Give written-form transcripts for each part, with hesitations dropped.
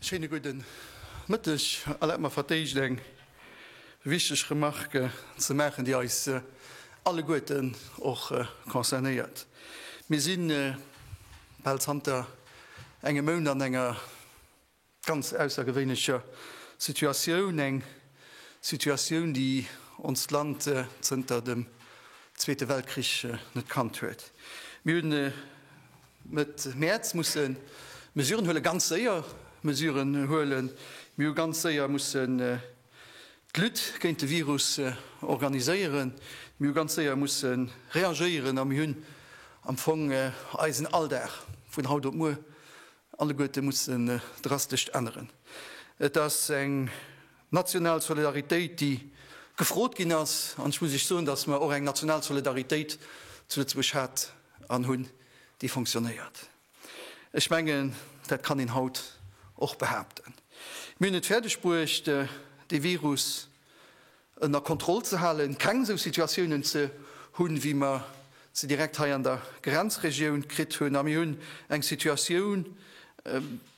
Schéine gudde Mëtteg. Erlaabt mer fir d'éischt eng wichteg Remarque ze maachen, déi eis alleguerten och concernéiert. Mir si bal zanter engem Mount an enger ganz aussergewéinlecher Situatioun, eng Situatioun, déi onst Land zënter dem Zweete Weltkrich net kannt huet. Mir hunn Mëtt Mäerz musse Mesuren huelen, ganz séier Mesuren huelen. Mir hu ganz séier mussen d'Lutte géint de Virus organiséieren. Mir hu ganz séier musse reagéieren a mir hunn am Fong eisen Alldag vun haut op muer alleguerte mussen drastesch änneren. Et ass eng national Solidaritéit, déi gefrot ginn ass. An ech muss Iech soen, datt mer och eng national Solidaritéit zu Lëtzebuerg hat an hunn, déi fonctionnéiert. Ech mengen, dat kann een haut och behaapten. Mir hunn et fäerdeg bruecht, dee Virus ënner Kontroll ze halen, keng esou Situatiounen ze hunn, wéi mer se direkt hei an der Grenzregioun kritt hunn. A mir hunn eng Situatioun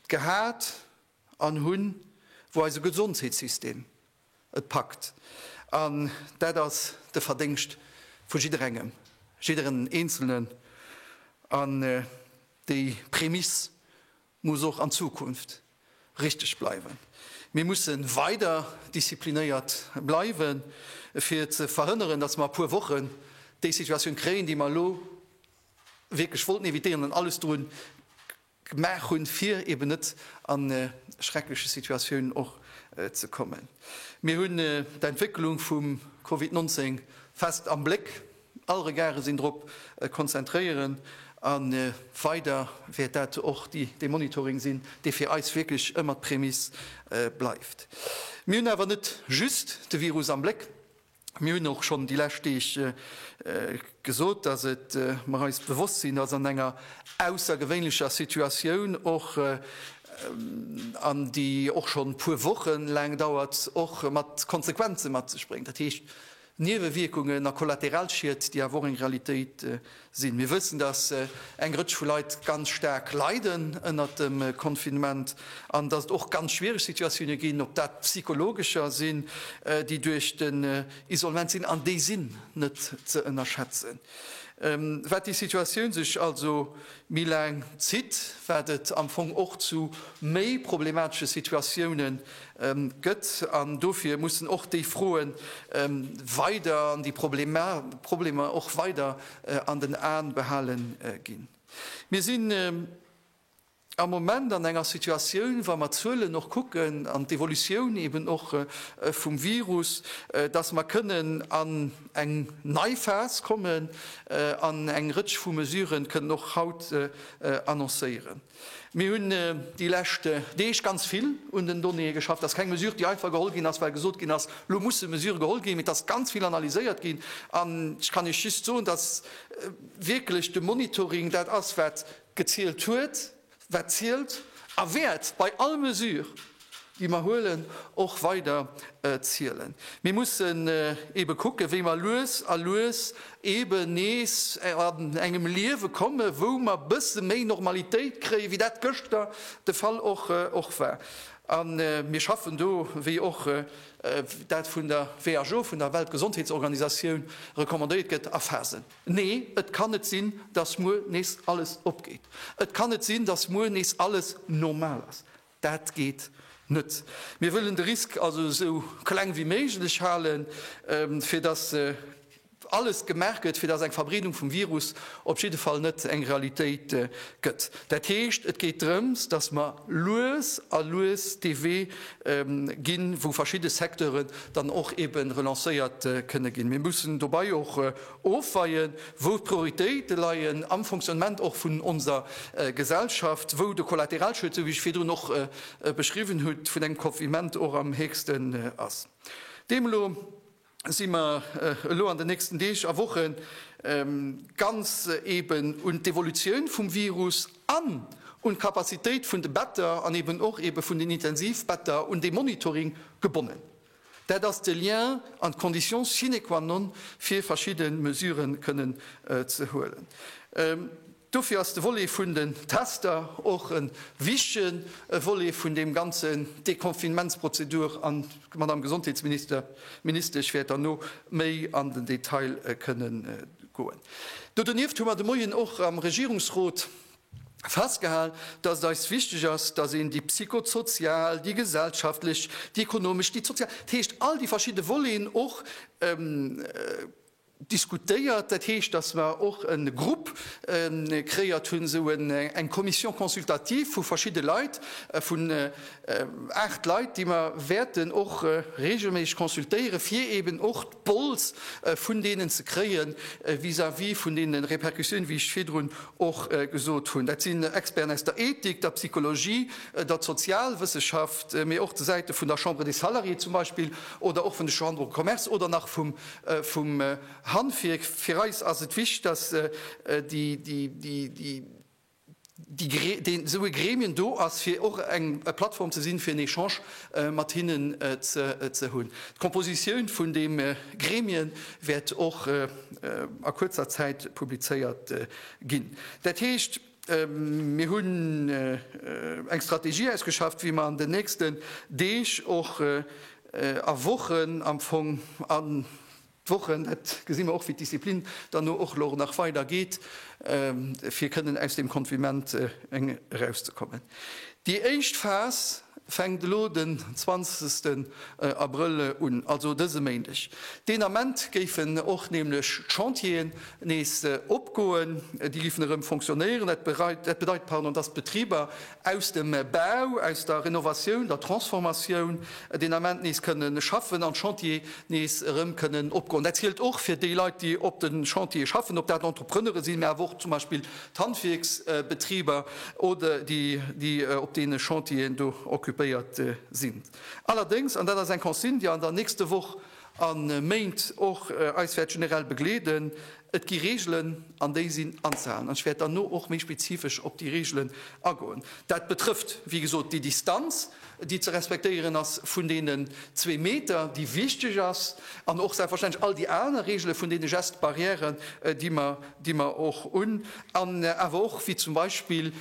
gehat an hunn, wou eise Gesondheetssystem et packt. An dat ass de Verdéngscht vu jidderengem, jidderen Eenzelnen. An déi Prämiss muss och an Zukunft richteg bleiwen. Mir musse weider disziplinéiert bleiwen, fir ze verhënneren, datt mer a puer Wochen déi Situatioun kréien, déi mer elo wierklech wollten évitéieren an alles drun gemaach hunn, fir eben net a schreckleche Situatiounen och ze kommen. Mir hunn d'Entwécklung vum Covid 19 fest am Bléck. All Regarde sinn drop konzentréieren a weider wäert dat och dee Monitoring sinn, dee fir eis wierklech ëmmer d'Prämiss bleift. Mir hunn awer net just de Virus am Bléck. Mir hunn och schonn déi lescht Deeg gesot, dass et mer eis bewosst sinn, dass an enger aussergewéinlecher Situatioun och, an déi och schonn e puer Woche laang dauert, och mat Konsequenze mat sech bréngt. Dat heescht, Niewewierkungen a Kollateralschied, déi awer och eng Realitéit sinn. Mir wëssen, dass eng Rëtsch vu Leit ganz staark leiden ënnert dem Confinement an dass et och ganz schwiereg Situatioune ginn, ob dat psychologescher sinn, déi duerch den Isolement sinn, an déi sinn net ze ënnerschätzen. Wat déi Situatioun sech also méi laang zitt, wat et am Fong och zu méi problematesche Situatioune gëtt. An dofir mussen och déi Froe weider an déi Problemer och weider an den Aen behale ginn. Mir sinn am Moment an enger Situatioun, wa mer d'Zuelen och kucken an d'Evolutioun eben och vum Virus, dass mer kënnen an eng nei Phas kommen an eng Rëtsch vu Mesuren kënnen och haut annoncéieren. Mir hunn déi lescht Deeg ganz vill un den Donnéeë geschafft. Dat ass keng Mesure, déi einfach geholl ginn ass, well gesot ginn ass, elo musse Mesurë geholl ginn, mee et ass ganz vill analyséiert ginn. An ech kann Iech just soen, dass wierklech de Monitoring dat ass, wat gezielt huet, wat zielt a wäert bei all Mesure, déi mer huelen, och weider zielen. Mir mussen eebe kucken, wéi mer lues a lues eeben nees an engem Liewe kommen, wou mer e bësse méi Normalitéit kréien, wéi dat gëschter de Fall och war. A mir schaffen do, wéi och dat vun der WHO, vun der Weltgesondheetsorganisatioun, recommandéiert gëtt, a Phasen. Nee, et kann net sinn, dass muer nees alles opgeet. Et kann net sinn, dass muer nees alles normal ass. Dat geet net. Mir wëllen de Risk also esou kleng wéi méiglech halen, fir dass alles gemaach gëtt, fir dass eng Verbreedung vum Virus op jidde Fall net eng Realitéit gëtt. Dat heescht, et geet drëms, dass mer lues a lues dee Wee ginn, wou verschidde Secteuren dann och eebe relancéiert kënne ginn. Mir mussen dobei och Ofweien, wou d'Prioritéite leien am Fonctionnement och vun onser Gesellschaft, wou de Kollateralschued, esou wéi ech virdrun och beschriwwen hutt, vun engem Confinement och am héchsten ass. Deemlo si mer elo an den nächsten Deeg a Woche ganz eeben un d'Evolutioun vum Virus an un d'Capacitéit vun de Better an eeben och eebe vun den Intensivbetter, un dee Monitoring gebonnen. Dat ass de Lien an d'Condition sine qua non, fir verschidde Mesurë kënnen ze huelen. Dofir ass de Volet vun den Tester och e wichtege Volet vun deem ganzen Deconfinementsprozedur an d'Madame Gesondheetsminister, Ministesch wäert derno méi an den Detail kënnen goen. Do donieft hu mer de Moien och am Regierungsrot festgehal, dass et eis wichteg ass, dass een déi psychosozial, déi gesellschaftlech, déi ekonomesch, déi sozial, dat heescht all déi verschidde Voleten och diskutéiert. Dat heescht, dass mer och e Grupp kreéiert hunn, esou eng Commission consultative vu verschidde Leit, vun 8 Leit, déi mer wäerten och regelméisseg consultéieren, fir eben och d'Bols vun deenen ze kréie vis-à-vis vun deene Répercussiounen, wéi ech virdrun och gesot hunn. Dat sinn Experten aus der Ethik, der Psychologie, der Sozialwësseschaft, mee och de Säite vun der Chambre des Salariés zum Beispill oder och vun de Chambres de Commerce oder nach vum Handwierk. Fir eis ass et wichteg, dass déi deen esou e Gremien do ass, fir och eng Plattform ze sinn, fir en Echange mat hinnen ze hunn. D'Kompositioun vun deem Gremien wäert och a kuerzer Zäit publizéiert ginn. Dat heescht, mir hunn eng Strategie ausgeschafft, wéi mer an den nächsten Deeg och a Wochen am Fong an d'Wochen, dat gesi mer och, wéi d'Disziplin dann no och elo nach weider geet, fir kënnen aus deem Confinement erauszekommen. Déi éischt Phas fänkt elo den 20. Abrëll un, also dëse Méindeg. Deen Ament géifen och nämlech d'Chantieren nees opgoen, déi géifen erëm fonctionnéieren. Dat bedeit, pardon, dass d'Betriber aus dem Bau, aus der Renovatioun, der Transformatioun deen Ament nees kënne schaffen an d'Chantier nees erëm kënnen opgoen. Dat zielt och fir déi Leit, déi op de Chantiere schaffen, ob dat Entrepreneure sinn, mä awer och zum Beispill d'Handwierksbetriber oder déi, déi op deene Chantieren do occupéiert sinn. Allerdéngs, an dat ass eng Consigne, déi an der nächste Woch a Méint och eis wäert generell begleeden, Et gi Reegelen an déi sinn anzehalen. An ech wäert dann no och méi spezifesch op déi Reegelen agoen. Dat betrëfft, wéi gesot, déi Distanz, déi ze respektéieren ass vun deenen zwee Meter, déi wichteg ass, an och selbstverständlech all déi aner Reegele vun deene Gestes barrières, déi mer, déi mer och hunn, an awer och wéi zum Beispill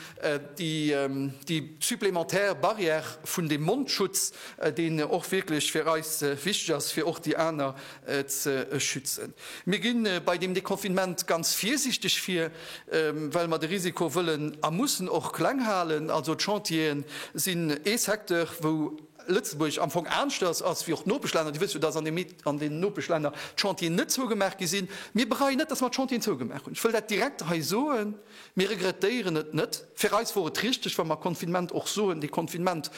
déi, déi supplémentaire Barrière vun dem Mondschutz, deen och wierklech fir eis wichteg ass, fir och déi aner ze schützen. Mir gi bei deem Deconfinement ganz virsiichteg vir, well mer de Risiko wëllen a mussen och kleng halen. Also d'Chantiere sinn ee Secteur, wou Lëtzebuerg am Fong aneschters ass wéi och d'Nopeschlänner. Dir wësst jo, dass an den Nopeschlänner d'Chantieren net zougemaach gi sinn. Mir bereien net, dass mer d'Chantieren zougemaach hunn. Ech wëll dat direkt hei soen. Mir regrettéieren et net. Fir eis wor et richteg, wa mer Confinement och soen, dee Confinement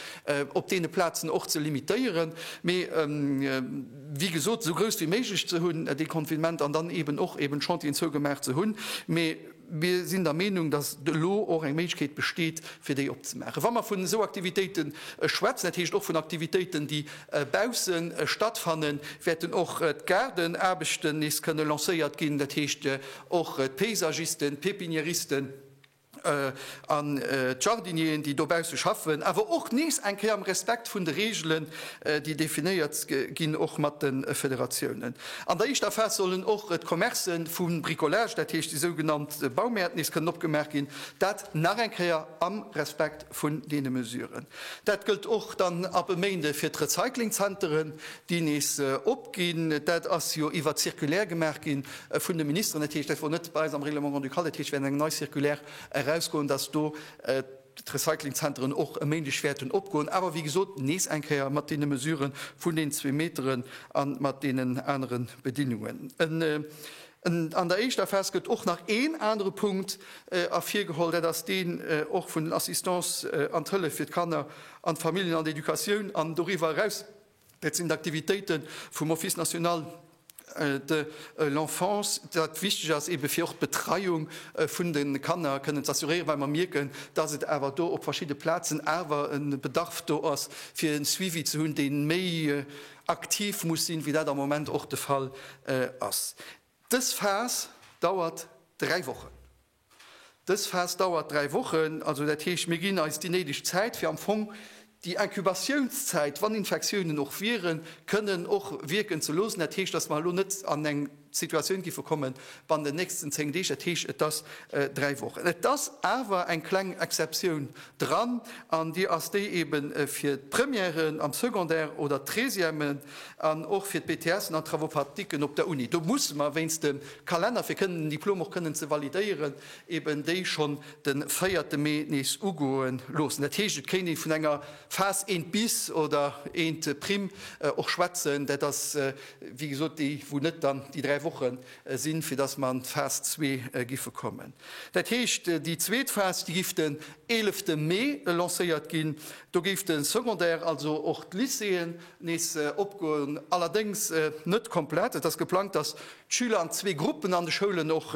op deene Plazen och ze limitéieren, mee wéi gesot esou grouss wéi méiglech ze hunn, dee Confinement, an dann eeben och eeben d'Chantieren zougemaach ze hunn. Mee mir sinn der Meenung, datt elo och eng Méiglechkeet besteet, fir déi opzemaachen. Wa mer vun esou Aktivitéite schwätzen, dat heescht och vun Aktivitéiten, déi bausse stattfannen, wäerten och d'Gaardenaarbechten nees kënne lancéiert ginn, dat heescht och d'Paysagisten, d'Pépiniéristen an d'Jardinieren, déi dobausse schaffen, awer och nees eng Kéier am Respekt vun de Reegelen, déi definéiert ginn, och mat de Federatiounen. An der éischter Phas sollen och d'Commercë vum Bricolage, dat heescht déi sougenannt Baumäert, nees kënnen opgemaach ginn, dat nach eng Kéier am Respekt vun deene Mesuren. Dat gëllt och dann ab e Méinde fir d'Recyclingzenteren, déi nees opginn. Dat ass jo iwwer Circulaire gemaach gi vun de Ministeren. Dat heescht, dat wor net bei eis am Règlement grand-ducal. Dat heescht, wäert eng nei Circulaire erausgoen, dass do d'Recyclingzenteren och e Méindeg wäerten opgoen. Awer wéi gesot, nees eng Kéier mat deene Mesurë vun den zwee Meteren a mat deenen anere Bedingungen. An der éischter Phas gëtt och nach een anere Punkt ervirgeholl, dat ass deen och vun den Assistance an d'Hëllef fir d'Kanner an d'Familljen an d'Educatioun an doriwwer eraus. Dat sinn d'Aktivitéite vum Office national de l'enfance, dat wichteg ass eebe fir och d'Betreiung vun de Kanner kënnen ze assuréieren, well mer mierken, dass et awer do op verschidde Plazen awer e Bedarf do ass, fir e Suivi ze hunn, dee méi aktiv muss sinn, wéi dat am Moment och de Fall ass. Dës Phas dauert dräi Wochen. Dës Phas dauert dräi Wochen, also dat heescht, mir ginn eis déi néideg Zäit, fir am Fong déi Inkubatiounszäit, wann Infektiounen och wieren, kënnen och wierken ze loossen. Dat heescht, dass mer elo net an eng. d'Situatioun giffe kommen bann den nächsten 10 Deeg, dat heescht et ass 3 Wochen. Et ass awer eng kleng Exceptioun dran an déi ass déi ebe fir d'Premièren am Secondaire oder d'Treizièmen an och fir d'BTSen an d'Travaux pratiquen op der Uni. Do musse mer wéinst dem Kalenner, fir kënnen den Diplom och kënnen ze validéieren, eben déi schonn de véierte Mee nees ugoe loossen. Dat heescht, et kéint ee vun enger Phas eent bis oder eent prime och schwätzen. Dat ass, wéi gesot, déi, wou net dann déi 3 Woche sinn, fir dass mer an d'Phas zwee giffe kommen. Dat heescht, déi zweet Phas, déi giff den eelefte Mee lancéiert ginn. Do géif de Secondaire, also och d'Lycéeën, nees opgoen, allerdéngs net komplett. Et ass geplangt, dass d'Schüler an zwee Gruppen an de Schoulen och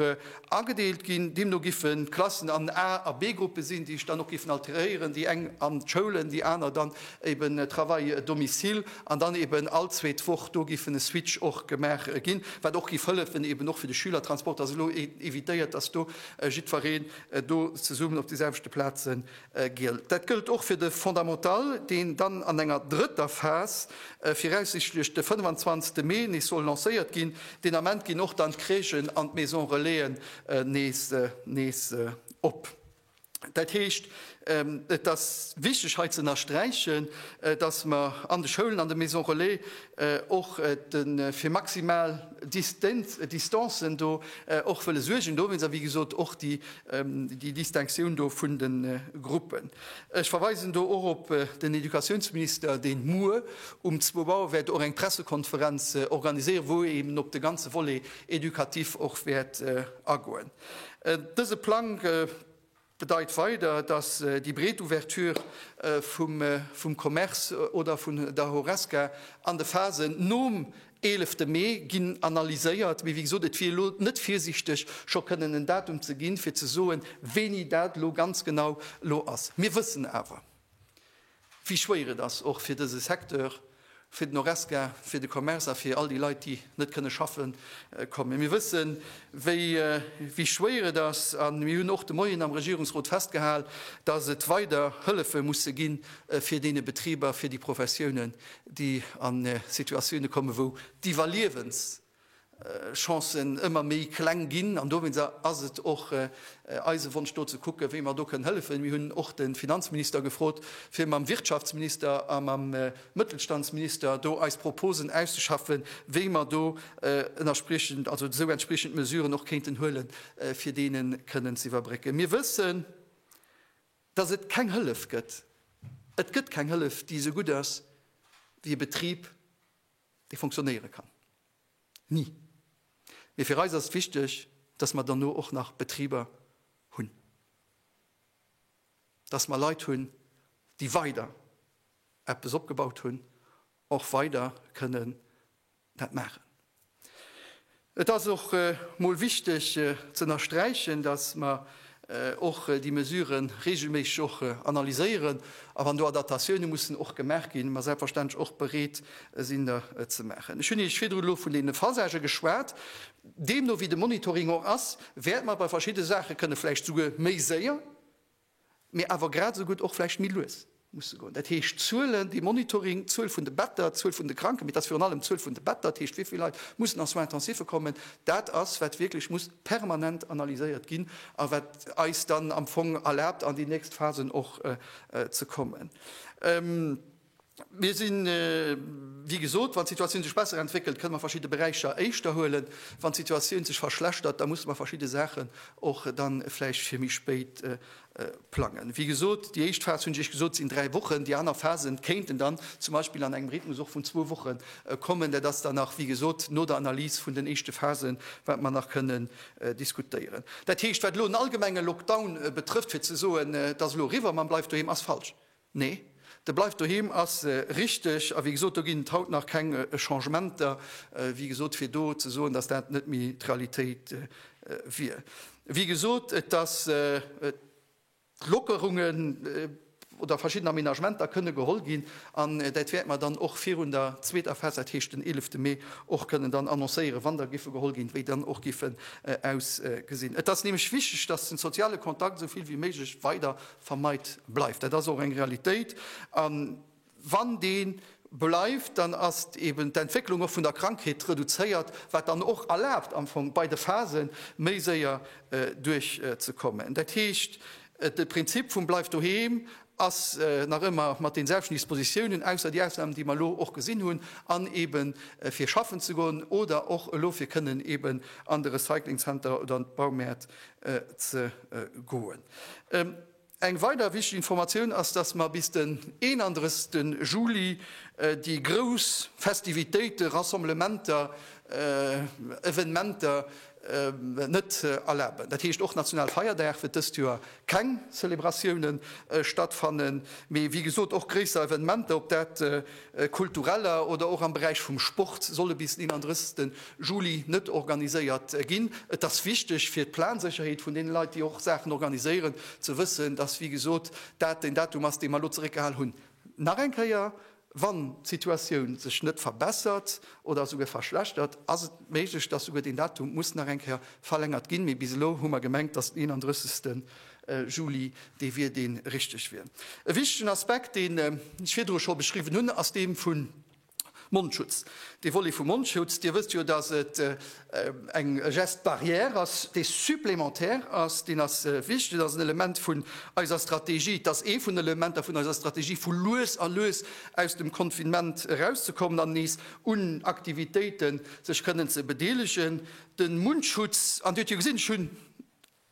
agedeelt ginn. Deemno giffen d'Klassen an A a B-Gruppe sinn, déi sech dann och giffen alteréieren, déi eng an d'Schoulen, déi aner dann eben Travail domicile an dann eben all zweet Woch do giffen e Switch och gemaach ginn, wat och giff hëllefen eben och fir de Schülertransport, dass elo evitéiert, dass do jiddwereen do zesummen op déi selwechte Plaze gëllt. Dat gëllt och fir de Fondamental, deen dann an enger drëtter Phas, viraussichtlech de 25. Mee, nees soll lancéiert ginn. Deen Ament ginn och dann d'Crèchen an d'Maison Relaisen nees op. Dat heescht, et ass wichteg hei ze ënnersträichen, dass mer an de Schoulen, an de Maisons Relais och fir maximal Distancen do och wëlle suergen. Dowéinst a wéi gesot och déi Distinctioun do vun de Gruppen. Ech verweisen do och op den Educatiounsminister, deen muer um zwou Auer wäert och eng Pressekonferenz organiséieren, wou e eben op de ganze Volet éducatif och wäert agoen. Dëse Plang bedeit weider, dass déi breet Ouverture vum Commerce oder vun der Horesca an de Phasen nom eelefte Mee ginn analyséiert. Mee wéi gesot, et wier elo net virsiichteg, scho kënnen en Datum ze ginn, fir ze soen, wéini dat elo ganz genau elo ass. Mir wëssen awer, wéi schwéier et ass, och fir dëse Secteur, fir den Horesca, fir de Commerce a fir all déi Leit, déi net kënne schaffe kommen. Mir wëssen, wéi, wéi schwéier et ass a mir hunn och de Moien am Regierungsrot festgehal, dass et weider Hëllefe musse gi fir deene Betriber, fir déi Professiounen, déi a Situatioune kommen, wou d'Iwwerliewens Chancen ëmmer méi kleng ginn. An dowéinst ass et och eise Wonsch do ze kucken, wéi mer do kënnen hëllefen. Mir hunn och de Finanzminister gefrot, fir mam Wirtschaftsminister a mam Mëttelstandsminister do eis Proposen auszeschaffen, wéi mer do ënnerspriechend, also esou entspriechend Mesuren och kéinten huelen, fir deene kënnen ze iwwerbrécken. Mir wëssen, dass et keng Hëllef gëtt, et gëtt keng Hëllef, déi esou gutt ass wéi e Betrib, dee fonctionnéiere kann. Ni. Mee fir eis ass et wichteg, dass mer derno och nach Betriber hunn, dass mer Leit hunn, déi weider eppes opgebaut hunn, och weider kënnen dat maachen. Et ass och mol wichteg ze ënnersträichen, dass mer och déi Mesurë regelméisseg och analyséieren a wann do Adaptatioune mussen och gemaach ginn, mer selbstverständlech och bereet sinn der ze maachen. Ech hunn Iech virdrun elo vun deene Phasagë geschwat. Deemno wéi de Monitoring och ass, wäerte mer bei verschidde Saache kënne vläicht souguer méi séier, mee awer grad esou gutt och vläicht méi lues musse goen. Dat heescht, d'Zuelen, dee Monitoring, d'Zuel vun de Better, d'Zuel vun de Kranken, mee et ass virun allem d'Zuel vun de Better, dat heescht, wéi vill Leit mussen en Soins intensifs kommen, dat ass, wat wierklech muss permanent analyséiert ginn a wat eis dann am Fong erlaabt, an déi nächst Phasen och ze kommen. Mir sinn, wéi gesot, wann d'Situatioun sech besser entwéckelt, kënne mer verschidde Beräicher éischter huelen. Wann d'Situatioun sech verschlechtert, da musse mer verschidde Saachen och dann vläicht fir méi spéit plangen. Wéi gesot, déi éischt Phas, hunn ech Iech gesot, sinn 3 Wochen. Déi aner Phasen kéinten dann zum Beispill an engem Rhythmus och vun zwou Woche kommen. Dat ass dann nach, wéi gesot, no der Analys vun den éischte Phasen, wat mer nach kënnen diskutéieren. Dat heescht, wat elo en allgemenge Lockdown betrëfft, fir ze soen, et ass elo eriwwer mam Bleif doheem, ass falsch. Nee, de Bleif doheem ass richteg. A wéi gesot, do ginn et haut nach keng Changementer, wéi gesot, fir do ze soen, datt dat net méi d'Realitéit wier. Wéi gesot, et ass Lockerungen oder verschidden Aménagementer kënne geholl ginn an dat wäerte mer dann och virun der zweeter Phas, dat heescht den eelefte Mee, och kënnen dann annoncéieren, wann der giffe geholl ginn, wéi dann och giffen ausgesinn. Et ass nämlech wichteg, datt den soziale Kontakt esou vill wéi méiglech weider vermeit bleift. Dat ass och eng Realitéit. A wann dee. bleift, dann ass eben d'Entwécklung och vun der Krankheet reduzéiert, wat dann och erlaabt am Fong bei de Phase méi séier duerchzekommen. Dat heescht, de Prinzip vum Bleif doheem ass nach ëmmer mat den selwechten Dispositiounen, ausser déi Ausnahmen, déi mer elo och gesinn hunn, an eben fir schaffen ze goen oder och elo fir kënnen eben an de Recyclingcenter oder an d'Baumäert ze goen. Eng weider wichteg Informatioun ass, dass mer bis den 31. Juli déi grouss Festivitéite, Rassemblementer, Evenementer net erlaben. Dat heescht, och Nationalfeierdag wäert dëst Joer keng Celebratioune stattfannen, mee wéi gesot och gréisser Evenementer, ob dat kultureller oder och am Beräich vum Sport, solle bis den 31. Juli net organiséiert ginn. Et ass wichteg fir d'Plansécherheet vun deene Leit, déi och Saachen organiséieren, ze wëssen, dass, wéi gesot, dat den Datum ass, dee mer elo zeréckgehal hunn. Nach eng Kéier, Wann d'Situatioun sech net verbessert oder esouguer verschlechtert, ass et méiglech, dass souguer deen Datum muss nach eng Kéier verlängert ginn. Mee bis elo hu mer gemengt, dass den 31. Juli dee wier, dee richteg wier. E wichtegen Aspekt, deen ech virdru scho beschriwwen hunn, ass dee vun Mondschutz. Dee Volet vum Mondschutz, Dir wësst jo, dass et eng Geste barrière ass, dee supplémentaire ass, deen ass wichteg, dat ass en Element vun eiser Strategie, et ass ee vun den Elementer vun eiser Strategie, vu lues a lues aus dem Confinement erauszekommen an nees un Aktivitéite sech kënnen ze bedeelegen. De Mundschutz, an Dir hutt jo gesinn, ech hunn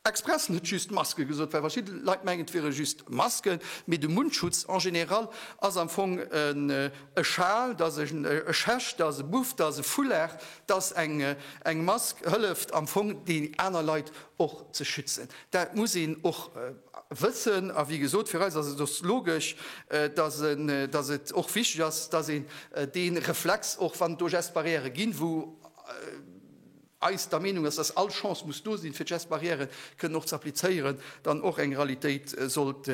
Express net just Maske gesot, well verschidde Leit mengen, et wiere just Masken, mee de Mundschutz en général ass am Fong e Schal, dat ass e Schäsch, dat ass e Buff, dat ass e Foulard, dat ass eng Mask, hëlleft am Fong déi aner Leit och ze schützen. Dat muss een och wëssen. A wéi gesot, fir eis ass et och logesch, dass et och wichteg ass, dass een dee Reflex, och wann et do Gestes barrières ginn, wou, eis der Meenung ass, dass all Chance muss do sinn, fir d'Gestes barrières kënnen och ze applizéieren, dann och eng Realitéit sollt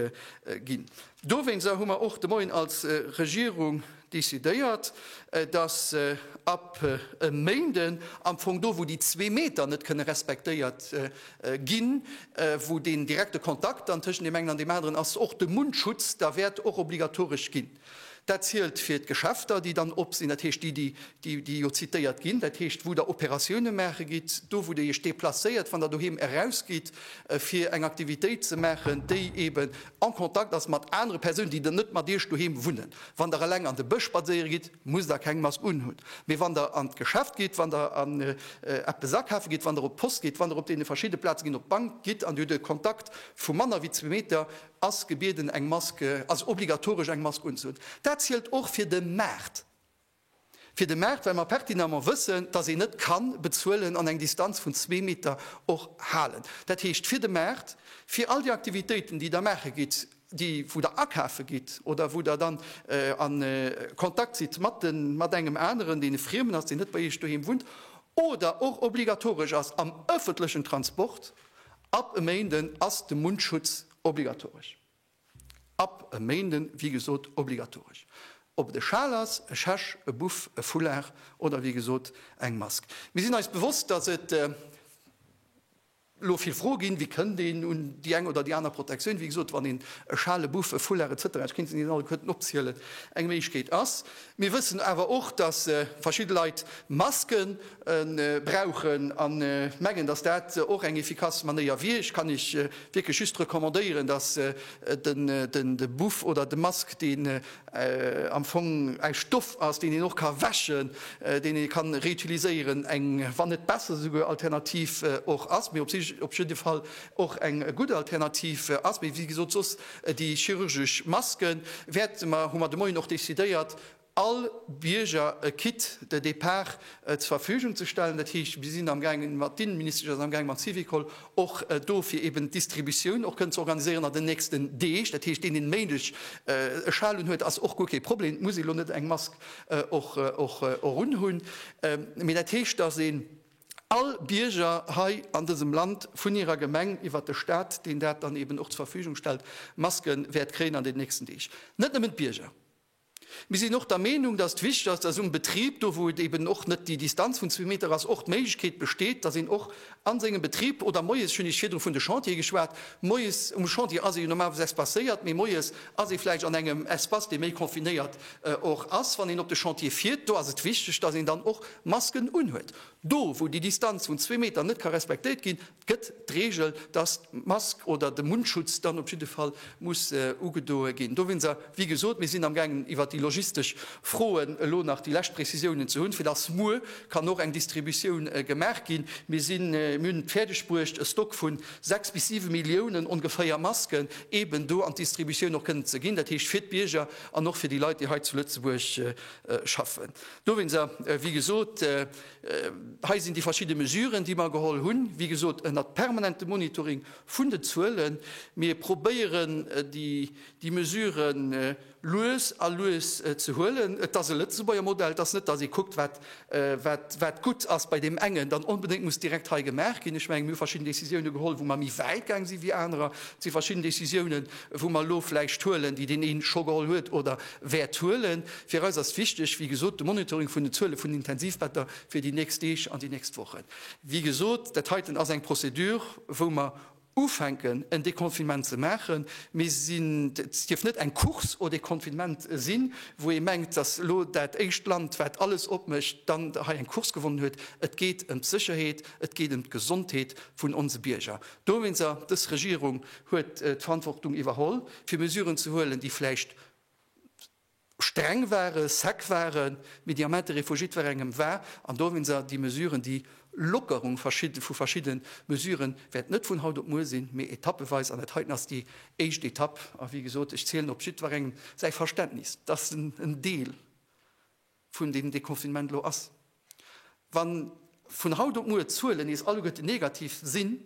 ginn. Dowéinster hu mer och de Moien als Regierung decidéiert, dass ab e Méinden am Fong do, wou déi zwee Meter net kënne respektéiert ginn, wou deen direkte Kontakt dann tëschent deem engen an deem aneren ass, och de Mundschutz da wäert och obligatoresch ginn. Dat zielt fir d'Geschäfter, déi dann op sinn, dat heescht déi, déi jo zitéiert ginn, dat heescht wou Der Operatioune maache gitt, do wou Der Iech deplacéiert, wann Der doheem erausgitt, fir eng Aktivitéit ze maachen, déi eeben en Contact ass mat anere Persounen, déi dann net mat Iech doheem wunnen. Wann Der eleng an de Bësch spadséiere gitt, musst Der keng Mask unhunn. Mee wann Der an d'Geschäft gitt, wann Der an eppes akafe gitt, wann Der op d'Post gitt, wann Der op deene verschidde Plaze gitt, op d'Bank gitt an Dir hutt e Kontakt vu manner wéi zwee Meter, ass gebieden eng Mask, ass obligatoresch eng Mask unzehunn. Dat zielt och fir de Maart. Fir de Maart, well mer pertinemment wëssen, dass een net ka bezuelen an eng Distanz vun zwee Meter och halen. Dat heescht fir de Maart, fir all déi Aktivitéiten, déi Der maache gitt, déi wou Der akafe gitt oder wou Der dann a Kontakt sidd mat de mat engem aneren, deen e Friemen ass, deen net bei Iech doheem wunnt, oder och obligatoresch ass am ëffentlechen Transport, Ab e Méinden ass de Mundschutz obligatoresch. Ab e Méinden, wéi gesot, obligatoresch. Ob et e Schal ass, e Schäsch, e Buff, e Foulard oder wéi gesot eng Mask. Mir sinn eis bewosst, datt et elo vill Froe ginn, Wéi kënnt een un déi eng oder déi aner Protektioun? Wéi gesot, wann een e Schal, e Buff, e Foulard et cetera, ech kéint se net alleguerten opzielen, eng Méiglechkeet ass. Mir wëssen awer och, datt verschidde Leit Maske brauchen a mengen, datt dat och eng efficace Manéier wier. Ech kann Iech wierklech just recommandéieren, datt de Buff oder de Mask, deen am Fong aus Stoff ass, deen een och ka wäschen, deen ee ka reutiliséieren, eng, wann net besser esouguer, Alternativ och ass, mee op jidde Fall och eng gutt Alternativ ass. Mee wéi gesot, soss déi chirurgesch Masken wäerte mer, hu mer de Moien och decidéiert, all Bierger e Kit de départ zur Verfügung ze stellen. Dat heescht, mir sinn amgaangen, mat d'Inneministesch ass amgaangen, mam Syvicol och do fir eben d'Distributioun och kënnen ze organiséieren an den nächsten Deeg. Dat heescht, deen, deen méindeg e Schal unhuet, ass och guer kee Problem, et muss ee lo net eng Mask och och unhunn. Mee dat heescht, dass een all Bierger hei an dësem Land vun hirer Gemeng iwwert de Stat, deen dat dann eben och zur Verfügung stellt, Maske wäert kréien an den nächsten Deeg. Net nëmmen d'Bierger. Mir sinn och der Meenung, dass et wichteg ass, dass um Betrib, do wou et eben och net déi Distanz vun zwee Meter ass, och d'Méiglechkeet besteet, dass een och a sengem Betrib oder moies, ech hunn Iech virdru vun de Chantiere geschwat, moies um Chantier ass ee jo normalerweis espacéiert, mee moies ass ee vläicht an engem Espace, dee méi confinéiert och ass, wann een op de Chantier fiert, do ass et wichteg, dass een dann och Masken unhuet. Do wou déi Distanz vun zwee Meter net ka respektéiert ginn, gëtt d'Reegel, dass d'Mask oder de Mundschutz dann op jidde Fall muss ugedoe ginn. Dowéinster, wéi gesot, mir sinn amgaangen iwwert déi logistesch Froen elo nach déi lescht Prezisiounen ze hunn, fir dass muer kann och eng Distributioun gemaach ginn. Mir sinn, mir hunn et fäerdeg bruecht, e Stock vu 6 bis 7 Milliounen ongeféier Masken eeben do an d'Distributioun och kënnen ze ginn, dat heescht fir d'Bierger an och fir déi Leit, déi hei zu Lëtzebuerg schaffen. Dowéinster, wéi gesot, Hei sinn déi verschidde Mesuren, déi mer geholl hunn, wéi gesot ënnert permanentem Monitoring vun den Zuelen. Mir probéieren, déi Mesuren lues a lues ze huelen. Et ass e Lëtzebuerger Modell. Et ass net, datt ee kuckt, wat gutt ass bei deem engen, dann onbedéngt muss direkt hei gemaach ginn. Ech mengen, mir hu verschidden Décisioune geholl, wou mer méi wäit gaang si wéi anerer. Et si verschidden Décisiounen, wou mer elo vläicht huelen, déi deen een scho geholl huet oder wäert huelen. Fir eis ass wichteg, wéi gesot, de Monitoring vun den Zuele vun den Intensivbetter fir déi nächst Deeg an déi nächst Wochen. Wéi gesot, dat heiten ass eng Procédure, wou mer ufänken, en Déconfinement ze maachen. Mir sinn, et dierf net eng Course au déconfinement sinn, wou ee mengt, dass elo dat éischt Land, wat alles opmécht, dann hei eng Course gewonnen huet. Et geet ëm d'Sécherheet, et geet ëm d'Gesondheet vun onse Bierger. Dowéinster, dës Regierung huet d'Verantwortung iwwerholl, fir Mesuren ze huelen, déi vläicht streng waren, sec waren, mee déi am Intérêt vu jiddwerengem war. An dowéinster déi Mesuren, déi Lockerung vu verschidde Mesuren wäert net vun haut op muer sinn, mee etappeweis. An dat heiten ass déi éischt Etapp. A wéi gesot, ech zielen op jiddwerengem säi Verständnis, dass en en Deel vun deem Deconfinement elo ass. Wa vun haut op muer d'Zuelen nees alleguerten negativ sinn,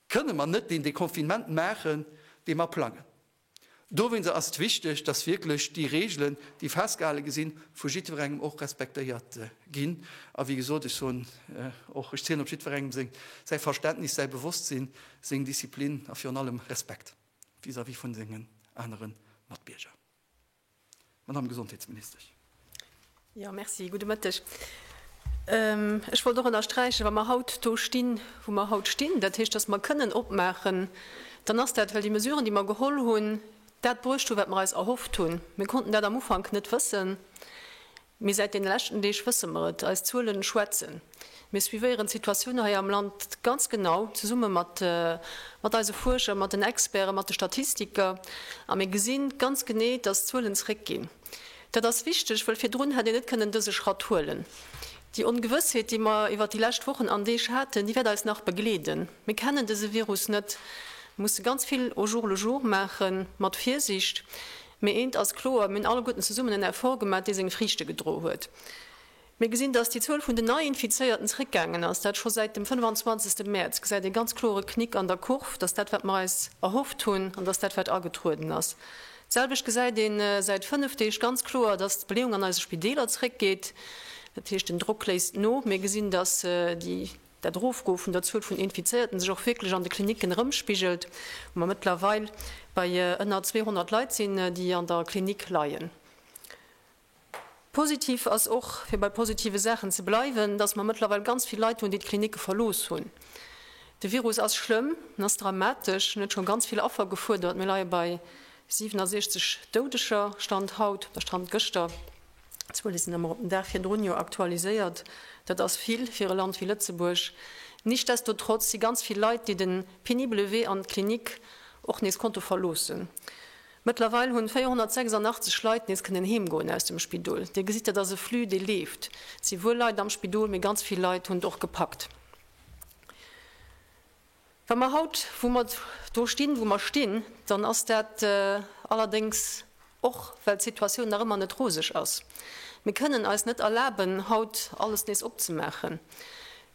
kënne mer net deen Deconfinement maachen, dee mer plangen. Dowéinster ass et wichteg, dass wierklech déi Reegelen, déi festgehale gi sinn, vu jiddwerengem och respektéiert ginn. A wéi gesot, ech soen och, ech zielen op jiddwerengem seng, säi Verständnis, säi Bewosstsinn, seng Disziplin a virun allem Respekt vis-à-vis vun sengen anere Matbierger. Madamm Gesondheetsministesch. Jo, merci. Gudde Mëtteg. Ech wollt och ënnersträichen, wa mer haut do stinn, wou mer haut stinn, dat heescht, dass mer kënnen opmaachen, dann ass dat, well déi Mesuren, déi mer geholl hunn, dat bruecht hunn, wat mer eis erhofft hunn. Mir konnten dat am Ufank net wëssen. Mee säit deene leschten Deeg wësse mer et, eis Zuelen schwätzen. Mir suivéieren d'Situatioun hei am Land ganz genau, zesumme mat mat eise Fuerscher, mat den Experten, mat de Statistiker, a mir gesi ganz genee, dass d'Zuelen zréckginn. Dat ass wichteg, wëll virdrun hätt een net kënnen dëse Schratt huelen. Déi Ongewëssheet, déi mer iwwert déi lescht Wochen an Deeg haten, déi wäert eis nach begleeden. Mir kennen dëse Virus net, musse ganz vill au jour le jour maachen, mat Virsiicht. Mee eent ass kloer, Mir hunn alleguerten zesummen en Effort gemaach, dee seng Friichte gedro huet. Mir gesinn, dass déi Zuel vun den Neiinfizéierten zréckgaangen ass, dat scho säit dem 25. Mäerz gesäit ee ganz klore Knick an der Kurv, dass dat, wat mer eis erhofft hunn, an dass dat, wat agetrueden ass. D'selwecht gesäit ee säit fënnef Deeg ganz kloer, dass d'Beleeung an eise Spideeler zréckgeet. Dat heescht, den Drock léisst no. Mir gesinn, dass déi. Dat Erofgoe vun der Zuel vun Infizéierten sech och wierklech an de Klinicken erëmspigelt, wou mer mëttlerweil bei ënner 200 Leit sinn, déi an der Klinik leien. Positiv ass och, fir bei positive Saachen ze bleiwen, dass mer mëttlerweil ganz vill Leit hunn, déi d'Klinicke verlooss hunn. De Virus ass schlëmm, en ass dramatesch, en huet scho ganz vill Affer gefuerdert. Mir leie bei 67 Doudeger, Stand haut oder Stand gëschter. D'Zuele sinn ëmmer op den Dag virdrun jo aktualiséiert. Dat ass vill fir e Land wéi Lëtzebuerg. Nichtsdestotrotz si ganz vill Leit, déi de penibele Wee an d'Klinik och nees konnte verloossen. Mëttlerweil hunn 486 Leit nees kënnen heem goen aus dem Spidol. Dir gesitt, dat ass e Flux, dee leeft. Et si wuel Leit am Spidol, mee ganz vill Leit hunn et och gepackt. Wa mer haut, wou mer do stinn, wou mer stinn, dann ass dat allerdéngs och, well d'Situatioun nach ëmmer net roseg ass. Mir kënnen eis net erlaben, haut alles nees opzemaachen.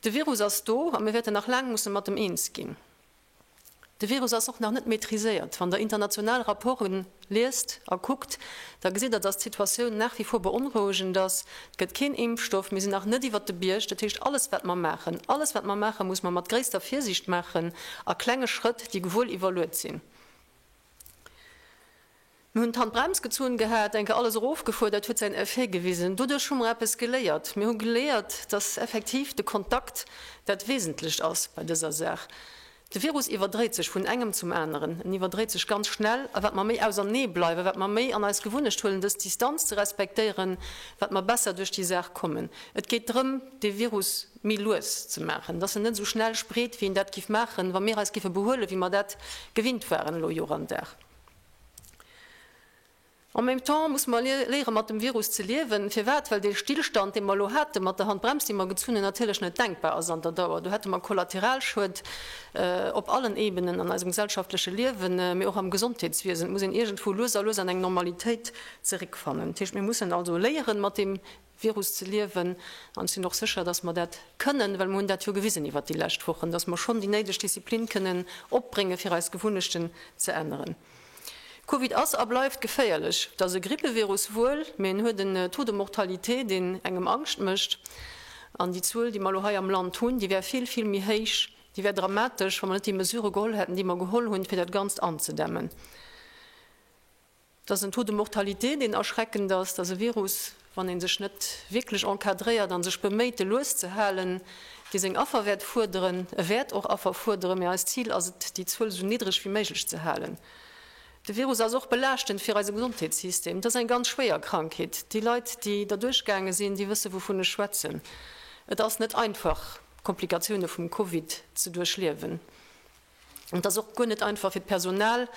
De Virus ass do a mir wäerten nach laang musse mat em eens ginn. De Virus ass och nach net maîtriséiert. Wann Der international Rapporten liest a kuckt, da gesitt Der, dass d'Situatioun nach wie vor beonrouegend ass. Et gëtt keen Impfstoff, mir sinn nach net iwwert de Bierg. Dat heescht, alles wat mer maachen, alles wat mer maachen, muss mer mat gréisster Virsiicht maachen, a klenge Schrëtt, déi gewuel iwwerluet sinn. Mir hunn d'Handbrems gezunn gehat, eng Kéier alles erofgefuer, dat huet säin Effet gewisen. Doduerch hu mer eppes geléiert. Mir hu geléiert, dass effektiv de Kontakt dat Wesentlecht ass bei dëser Saach. De Virus iwwerdréit sech vun engem zum aneren, en iwwerdréit sech ganz schnell. A wat mer méi ausernee bleiwen, wat mer méi an eis Gewunnecht huelen, dës Distanz ze respektéieren, wat mer besser duerch déi Saach kommen. Et geet drëm, dee Virus méi lues ze maachen, dass en net esou schnell spreet, wéi en dat giff maachen, wa mir eis giffe behuelen, wéi mer dat gewinnt waren elo Joer an Dag. En même temps musse mer léiere mat dem Virus ze liewen. Firwat? Well dee Stillstand, dee mer elo hate mat der Handbrems, déi mer gezunn hunn, natierlech net denkbar ass an der Dauer. Do hätte mer Kollateralschued op allen Ebenen an eisem gesellschaftleche Liewen, mee och am Gesondheetswiesen. Et muss een iergendwou lues a lues an eng Normalitéit zeréckfannen. Dat heescht, mir mussen also léieren, mat deem Virus ze liewen. An ech sinn och sécher, dass mer dat kënnen, well mer hunn dat jo gewisen iwwert déi lescht Wochen, dass mer schonn déi néideg Disziplin kënnen opbréngen, fir eis Gewunnechten ze änneren. Covid ass a bleift geféierlech. Et ass e Grippevirus wuel, mee en huet en Taux de mortalité, deen engem Angscht mécht. An déi Zuel, déi mer elo hei am Land hunn, déi wär vill, vill méi héich, déi wär dramatesch, wa mer net déi Mesurë geholl hätten, déi mer geholl hunn, fir dat Ganzt anzedämmen. Et ass en Taux de mortalité, deen erschreckend ass. Et ass e Virus, wann ee sech net wierklech encadréiert a sech beméit, e lues ze halen, dee seng Affer wäert fuerderen. E wäert och Affer fuerderen, mee eist Zil ass et, déi Zuel esou niddreg wéi méiglech ze halen. De Virus ass och belaaschtend fir eise Gesondheetssystem. Et ass eng ganz schwéier Krankheet. Déi Leit, déi derduerch gaange sinn, déi wësse wouvun ech schwätzen. Et ass net einfach, d'Komplikatioune vum Covid ze duerchliewen. Et ass och guer net einfach fir d'Personal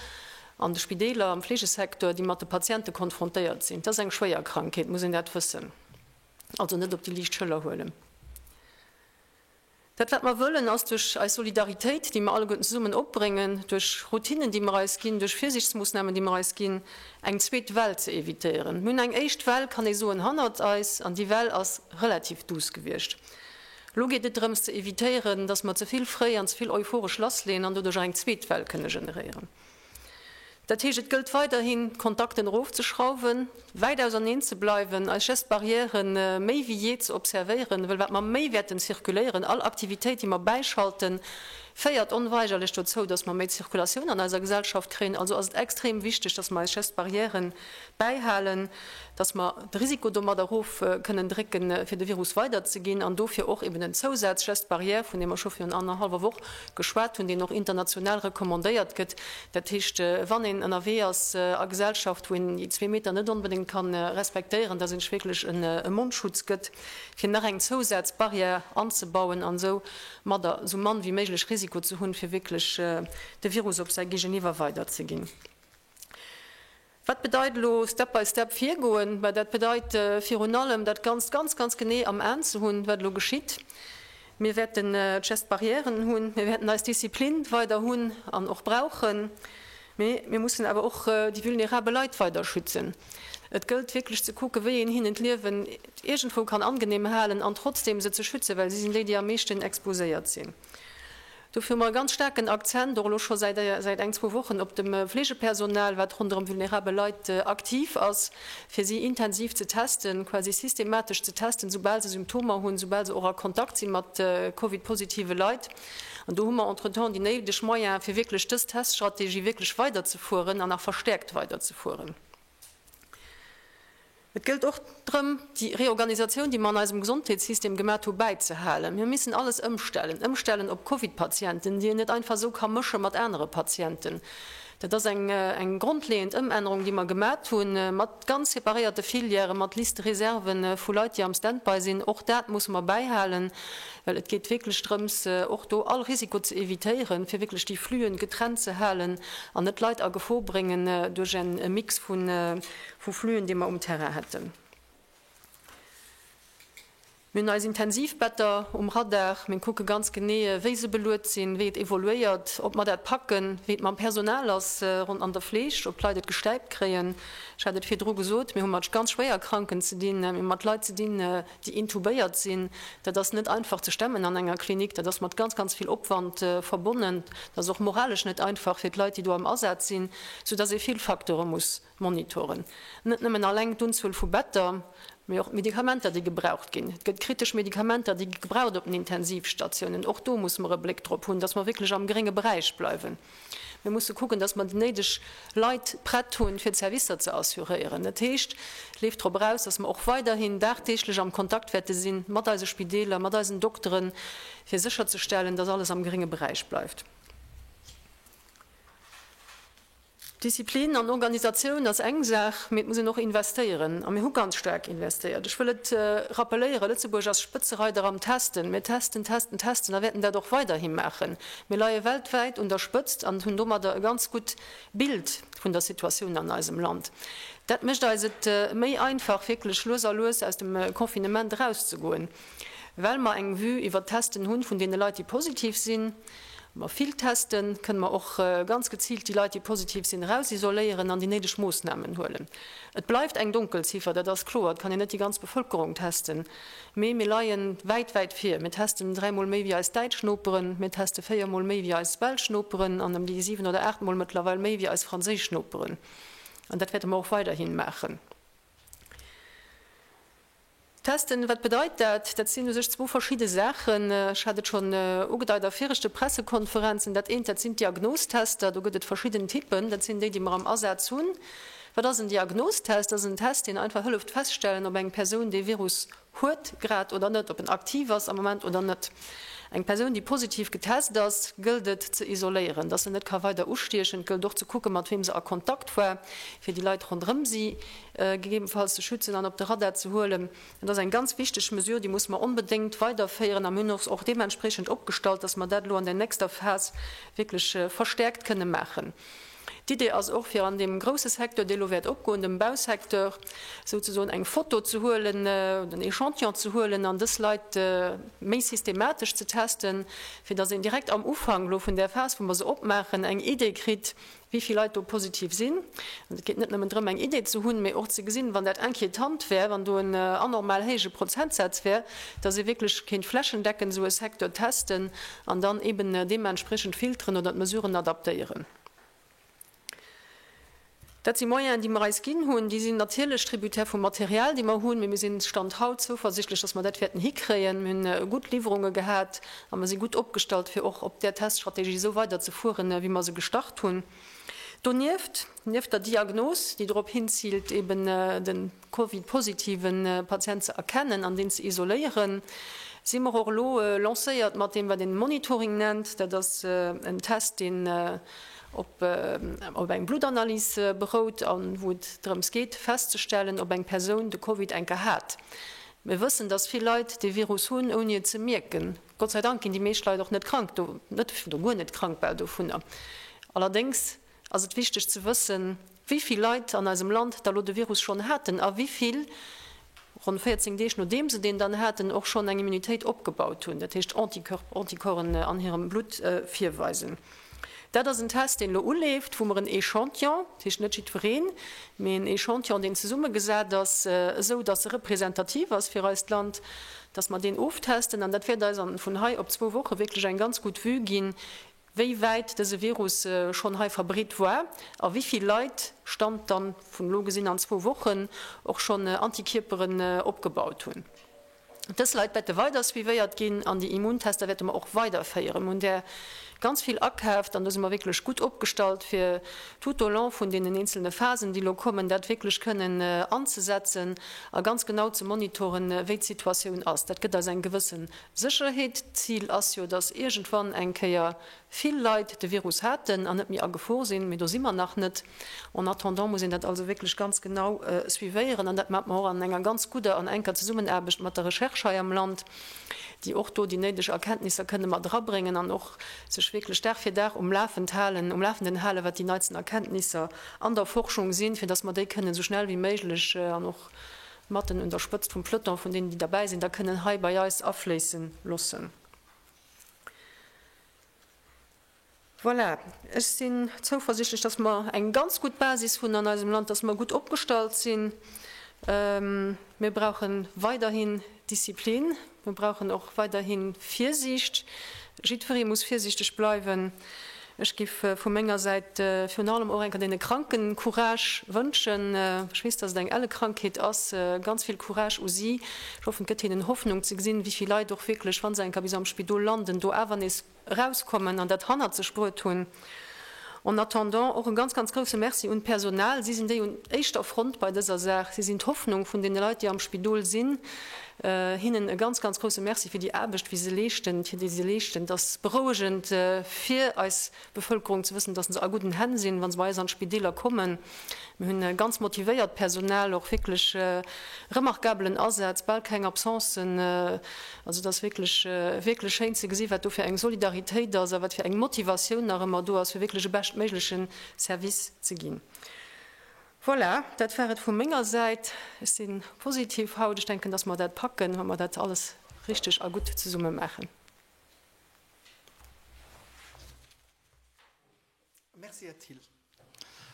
an de Spideeler, am Fleegesecteur, déi mat de Patiente konfrontéiert sinn. Et ass eng schwéier Krankheet, muss een dat wëssen. Also net op déi liicht Schëller huelen. Dat, wat mer wëllen, ass duerch eis Solidaritéit, déi mer alleguerten zesummen opbréngen, duerch Routinen, déi mer eis ginn, duerch Virsiichtsmoossnamen, déi mer eis ginn, eng zweet Well ze evitéieren. Mir hunn eng éischt Well, kann ee soen, hannert eis, an déi Well ass relativ douce gewiescht. Elo geet et drëms ze evitéieren, datt mer ze vill fréi an ze vill euphoresch lassleeën an doduerch eng zweet Well kënne generéieren. Dat heescht, et gëllt weiderhin, d'Kontakten erofzeschrauwen, wäit auserneen ze bleiwen, eis Gestes barrièren méi wéi jee ze observéieren, wëll wat mer méi wäerten zirkuléieren, all Aktivitéit, déi mer bäischalten, féiert onweigerlech dozou, datt mer méi Zirkulatioun an eiser Gesellschaft kréien. Also ass et extrem wichteg, datt mer eis Gestes barrièren bäihalen, dass mer de Risiko domat erof kënnen drécken, fir de Virus weiderzeginn, an dofir och eben den Zousaz Geste barrière, vun deem mer scho virun annerhallwer Woch geschwat hunn, deen och international recommandéiert gëtt. Dat heescht, wann een ënnerwee ass a Gesellschaft, wou een déi zwee Meter net onbedéngt ka respektéieren, dass een sech wierklech e Mondschutz gëtt, fir nach eng Zousazbarrière anzebauen an esou madder esou mann wéi méiglech Risiko ze hunn, fir wierklech de Virus op säi Géigeniwwer weiderzeginn. Wat bedeit elo Step by Step virgoen? Mä dat bedeit virun allem, dat Ganzt ganz, ganz genee am Aen ze hunn, wat elo geschitt. Mir wäerten d'Gestes barrièren hunn, mir wäerten eis Disziplin weider hunn an och brauchen, mee mir mussen awer och déi vulnerabel Leit weider schützen. Et gëllt wierklech ze kucken, wéi een hinnen d'Liewen iergendwou kann angenehm halen an trotzdeem se ze schützen, well si sinn déi, déi am meeschten exposéiert sinn. Dofir hu mer e ganz staarken Akzent, och elo scho säit säit eng, zwou Wochen, op dem Fleegepersonal, wat ronderëm vulnerabel Leit aktiv ass, fir si intensiv ze testen, quasi systematesch ze testen, soubal se Symptomer hunn, soubal se och a Kontakt si mat Covid-positive Leit. An do hu mer entretemps déi néideg Moyene, fir wierklech dës Teststrategie wierklech weiderzefueren an nach verstäerkt weiderzefueren. Et gëllt och drëm, déi Reorganisatioun, déi mer an eisem Gesondheetssystem gemat hu, bäizehalen. Mir missen alles ëmstellen, ëmstellen op Covid-Patienten, déi een net einfach esou ka mësche mat anere Patienten. Dat ass eng, eng grondleeënd Ëmännerung, déi mer gemat hunn, mat ganz separéierte Filièren, mat Liste-réserven vu Leit, déi am Stand-by sinn. Och dat musse mer bäihalen, well et geet wierklech drëms, och do all Risiko ze évitéieren, fir wierklech déi Flüen getrennt ze halen an net d'Leit a Gefor bréngen duerch en Mix vun, vu Fluen, déi mer um Terrain hätten. Mir hunn eis Intensivbetter um Radar. Mir kucke ganz genee, wéi se beluet sinn, wéi et evoluéiert, ob mer dat packen, wéi et mam Personal ass ronn an der Fleeg, ob d'Leit et gestäipt kréien. Ech hat et virdru gesot, mir hu mat ganz Schwéierkranken ze dinn, mir hu mat Leit ze dinn, déi intubéiert sinn. Dat ass net einfach ze stemmen an enger Klinik. Dat ass mat ganz, ganz vill Opwand verbonnen. Dat ass och moralesch net einfach fir d'Leit, déi do am Asaz sinn, soudass ee vill Facteure muss Monitoren. Net nëmmen alleng d'Unzuel vu Better, mee och d'Medikamenter, déi gebraucht ginn. Et gëtt kritesch Medikamenter, déi gi gebraucht op den Intensivstatiounen. Och do musse mer e Bléck drop hunn, dass mer wierklech am grénge Beräich bleiwen. Mir musse kucken, dass mer déi néideg Leit prett hunn, fir d'Servicer ze assuréieren. Dat heescht, et leeft drop eraus, dass mer och weiderhin dagdeeglech am Kontakt wäerte si mat eise Spideeler, mat eisen Dokteren, fir sécherzestellen, dass alles am grénge Beräich bleift. Disziplin an Organisatioun ass eng Saach, mee et muss een och investéieren. A mir hu ganz staark investéiert. Ech wëll et rappeléieren, Lëtzebuerg ass Spëtzereider am Testen. Mir testen, testen, testen a wäerten dat och weiderhi maachen. Mir leie weltwäit un der Spëtzt an hunn domadder e ganz gutt Bild vun der Situatioun an eisem Land. Dat mécht eis et méi einfach, wierklech lues a lues aus dem Confinement erauszegoen, well mer eng Vue iwwert d'Testen hunn vun deene Leit, déi positiv sinn. Wa mer vill testen, kënne mer och ganz geziilt déi Leit, déi positiv sinn, erausisoléieren an déi néideg Moossnamen huelen. Et bleift eng Donkelziffer, dat ass kloer. Et kann een net déi ganz Bevëlkerung testen. Mee mir leie wäit, wäit vir. Mir testen dräimol méi wéi eis däitsch Noperen, mir teste véiermol méi wéi eis belsch Noperen an ëm déi siwen oder aachtmol mëttlerweil méi wéi eis franséisch Noperen. An dat wäerte mer och weiderhi maachen. Testen, wat bedeit dat? Dat sinn u sech zwou verschidde Saachen. Ech hat et schonn ugedeit a viregte Pressekonferenzen. Dat eent, dat sinn d'Diagnostester. Do gëtt et verschidden Typen. Dat sinn déi, déi mer am Asaz hunn. Wat ass en Diagnostest? Dat ass en Test, deen einfach hëlleft feststellen, ob eng Persoun dee Virus huet grad oder net, ob en aktiv ass am Moment oder net. Eng Persoun, déi positiv getest ass, gëllt et ze isoléieren, dass se net ka weider ustiechen. Et gëllt och ze kucken, mat weem se a Kontakt war, fir déi Leit ronderëm si gegebenfalls ze schützen an op de Radar ze huelen. Dat ass eng ganz wichteg Mesure, déi musse mer onbedéngt weiderféieren a mir hunn ons och deementspreechend opgestallt, dass mer dat elo an der nächster Phas wierklech verstärkt kënne maachen. D'Idee ass och, fir an deem grouse Secteur, dee elo wäert opgoen, dem Bausecteur, souzesoen eng Foto ze huelen oder en Échantillon ze huelen an dës Leit méi systematesch ze testen, fir dass een direkt am Ufank elo vun där Phas, wou mer se opmaachen, eng Idee kritt, wéi vill Leit do positiv sinn. An et geet net nëmmen drëm, eng Idee ze hunn, mee och ze gesinn, wann dat inquiétant wär, wann do en anormal héije Prozentsaz wär, dass ee wierklech kéint flächendeckend esou e Secteur testen an dann eeben deementspriechend filteren oder d'Mesuren adaptéieren. Dat si Moyenen, déi mer eis ginn hunn. Déi sinn natierlech tributaire vum Material, dee mer hunn, mee mir sinn Stand haut zouversichtlech, dass mer dat wäerten hikréien. Mir hunn gutt Liwwerunge gehat a mer si gutt opgestallt, fir och op där Teststrategie esou weiderzefueren, wéi mer se gestart hunn. Donieft, nieft der Diagnos, déi drop hinziilt, eben de Covid-positive Patient ze erkennen an deen ze isoléieren, si mer och elo lancéiert mat deem, wat een Monitoring nennt. Dat ass en Test, deen op op eng Bluttanalys berout a wou et drëms geet festzestellen, ob eng Persoun de Covid eng Kéier hat. Mir wëssen, dass vill Leit dee Virus hunn, ouni et ze mierken. Gott sei Dank ginn déi meescht Leit och net krank do, net oder guer net krank bal dovunner. Allerdéngs ass et wichteg ze wëssen, wéi vill Leit an eisem Land da lo de Virus schonn haten a wéi vill, ronn 14 Deeg nodeem se deen dann haten, och schonn eng Immunitéit opgebaut hunn, dat heescht Antikörper, Anticorpsen an hirem Blutt virweisen. Dat ass en Test, deen elo uleeft, wou mer en Echantillon, dat heescht net jiddwereen, mee en Echantillon, deen zesummegesat ass, esou datt e representativ ass fir eist Land, datt mer deen oftesten. An dat wäert eis an vun hei op zwou Woche wierklech eng ganz gutt Vue ginn, wéi wäit dëse Virus schonn hei verbreet war a wéi vill Leit, Stand dann vun elo gesinn an zwou Wochen, och schonn Antikierperen opgebaut hunn. Dës Leit wäerte weider suivéiert ginn an déi Immuntester wäerte mer och weiderféieren. Mir hunn där ganz vill akaaft an do si mer wierklech gutt opgestallt, fir tout au long vun deenen eenzelne Phasen, déi elo kommen, dat wierklech kënnen anzesetzen a ganz genau ze monitoren, wéi d'Situatioun ass. Dat gëtt eis eng gewësse Sécherheet. D'Zil ass jo, dass iergendwann eng Kéier vill Leit de Virus haten an net méi a Gefor sinn, mee do si mer nach net. En attendant muss een dat also wierklech ganz genau suivéieren an dat maache mer och an enger ganz gudder an enker Zesummenaarbecht mat der Recherche hei am Land, déi och do déi néideg Erkenntnisser kënne mat erabréngen an och sech wierklech Dag fir Dag um Lafend halen, um Lafenden halen, wat déi neitsten Erkenntnisser an der Forschung sinn, fir dass mer déi kënnen esou schnell wéi méiglech an och matten un der Spëtzt vum Peloton vun deenen, déi derbäi sinn, da kënnen hei bei eis afléisse loossen. Voilà, ech sinn zouversichtlech, dass mer eng ganz gutt Basis hunn an eisem Land, dass mer gutt opgestallt sinn. Mir brauche weiderhin Disziplin, mir brauchen och weiderhi Virsiicht. Jiddweree muss virsiichteg bleiwen. Ech giff vu menger Säit virun allem och enker deene Kranken Courage wënschen. Ech weess, dass et eng elle Krankheet ass. Ganz vill Courage u si. Ech hoffen, et gëtt hinnen Hoffnung ze gesinn, wéi vill Leit och wierklech, wa se enker bis am Spidol landen, do awer nees erauskommen an dat hannert sech bruet hunn. En attendant och e ganz, ganz grouse Merci un d'Personal. Si sinn déi un éischter Front bei dëser Saach. Si sinn d'Hoffnung vun deene Leit, déi am Spidol sinn. Hinnen e ganz, ganz grouse Merci fir déi Aarbecht, wéi se leeschten, déi se leeschten. Et ass berouegend fir eis Bevëlkerung ze wëssen, dass se a gudden Hänn sinn, wa se bei eis an d'Spideeler kommen. Mir hunn e ganz motivéiert Personal, och wierklech remarkabelen Asaz, bal keng Absencen. Also et ass wierklech, wierklech schéin ze gesi wat do fir eng Solidaritéit ass a wat fir eng Motivatioun nach ëmmer do ass, fir wierklech e beschtméigleche Service ze ginn. Voilà, dat war et vu menger Säit. Ech si positiv haut. Ech denken, dass mer dat packen, wa mer dat alles richteg a gutt zesumme maachen. Merci, Här Thill.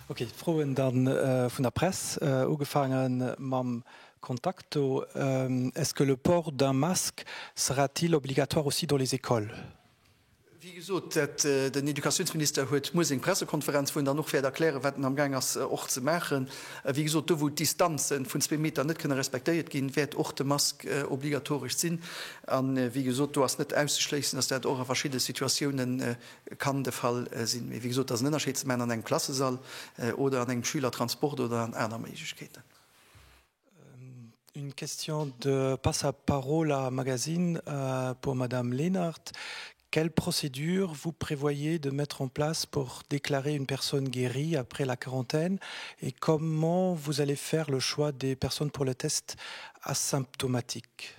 Ok, d'Froen dann vun der Press, ugefaange mam Contacto. Est-ce que le port d'un masque sera-t-il obligatoire aussi dans les écoles? Wéi gesot, den Educatiounsminister huet muer seng Pressekonferenz, wou en dann och wäert erklären, wat en amgaang ass och ze maachen. Wéi gesot, do wou d'Distanze vun zwee Meter net kënne respektéiert ginn, wäert och de Mask obligatoresch sinn. A wéi gesot, do ass net auszeschléissen, dass dat och a verschidde Situatiounen Kann de Fall sinn. Mee wéi gesot, et ass en Ënnerscheed ze maachen an engem Klassesall oder an engem Schülertransport oder an aner Méiglechkeeten. Une question de Passaparola Magazine pour Madame Lenert. Quelle procédure vous prévoyez de mettre en place pour déclarer une personne guérie après la quarantaine et comment vous allez faire le choix des personnes pour le test asymptomatique?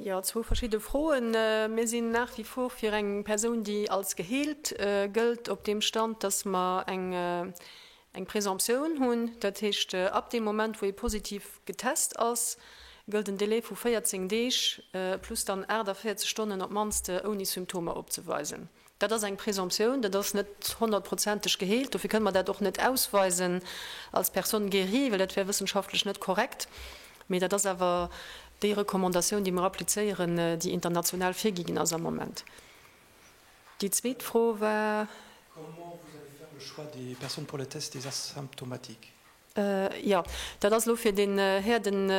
Jo, zwou verschidde Froen. Mir sinn nach wie vor fir eng Persoun, déi als geheelt gëllt, op deem Stand, dass mer eng Présomptioun hunn. Dat heescht, ab deem Moment, wou ee positiv getest ass, gëllt en Délai vu 14 Deeg plus dann 48 Stonnen op d'mannst ouni Symptomer opzeweisen. Dat ass eng Présomptioun, dat ass net honnertprozenteg geheelt. Dofir kënne mer dat och net ausweisen als Personne guérie, well dat wär wëssenschaftlech net korrekt. Mee dat ass awer déi Recommandatioun, déi mer applizéieren, déi international virgi ginn ass am Moment. Déi zweet Fro war. Comment vous allez faire le choix des personnes pour le test des asymptomatiques? Jo, dat ass elo fir den Här den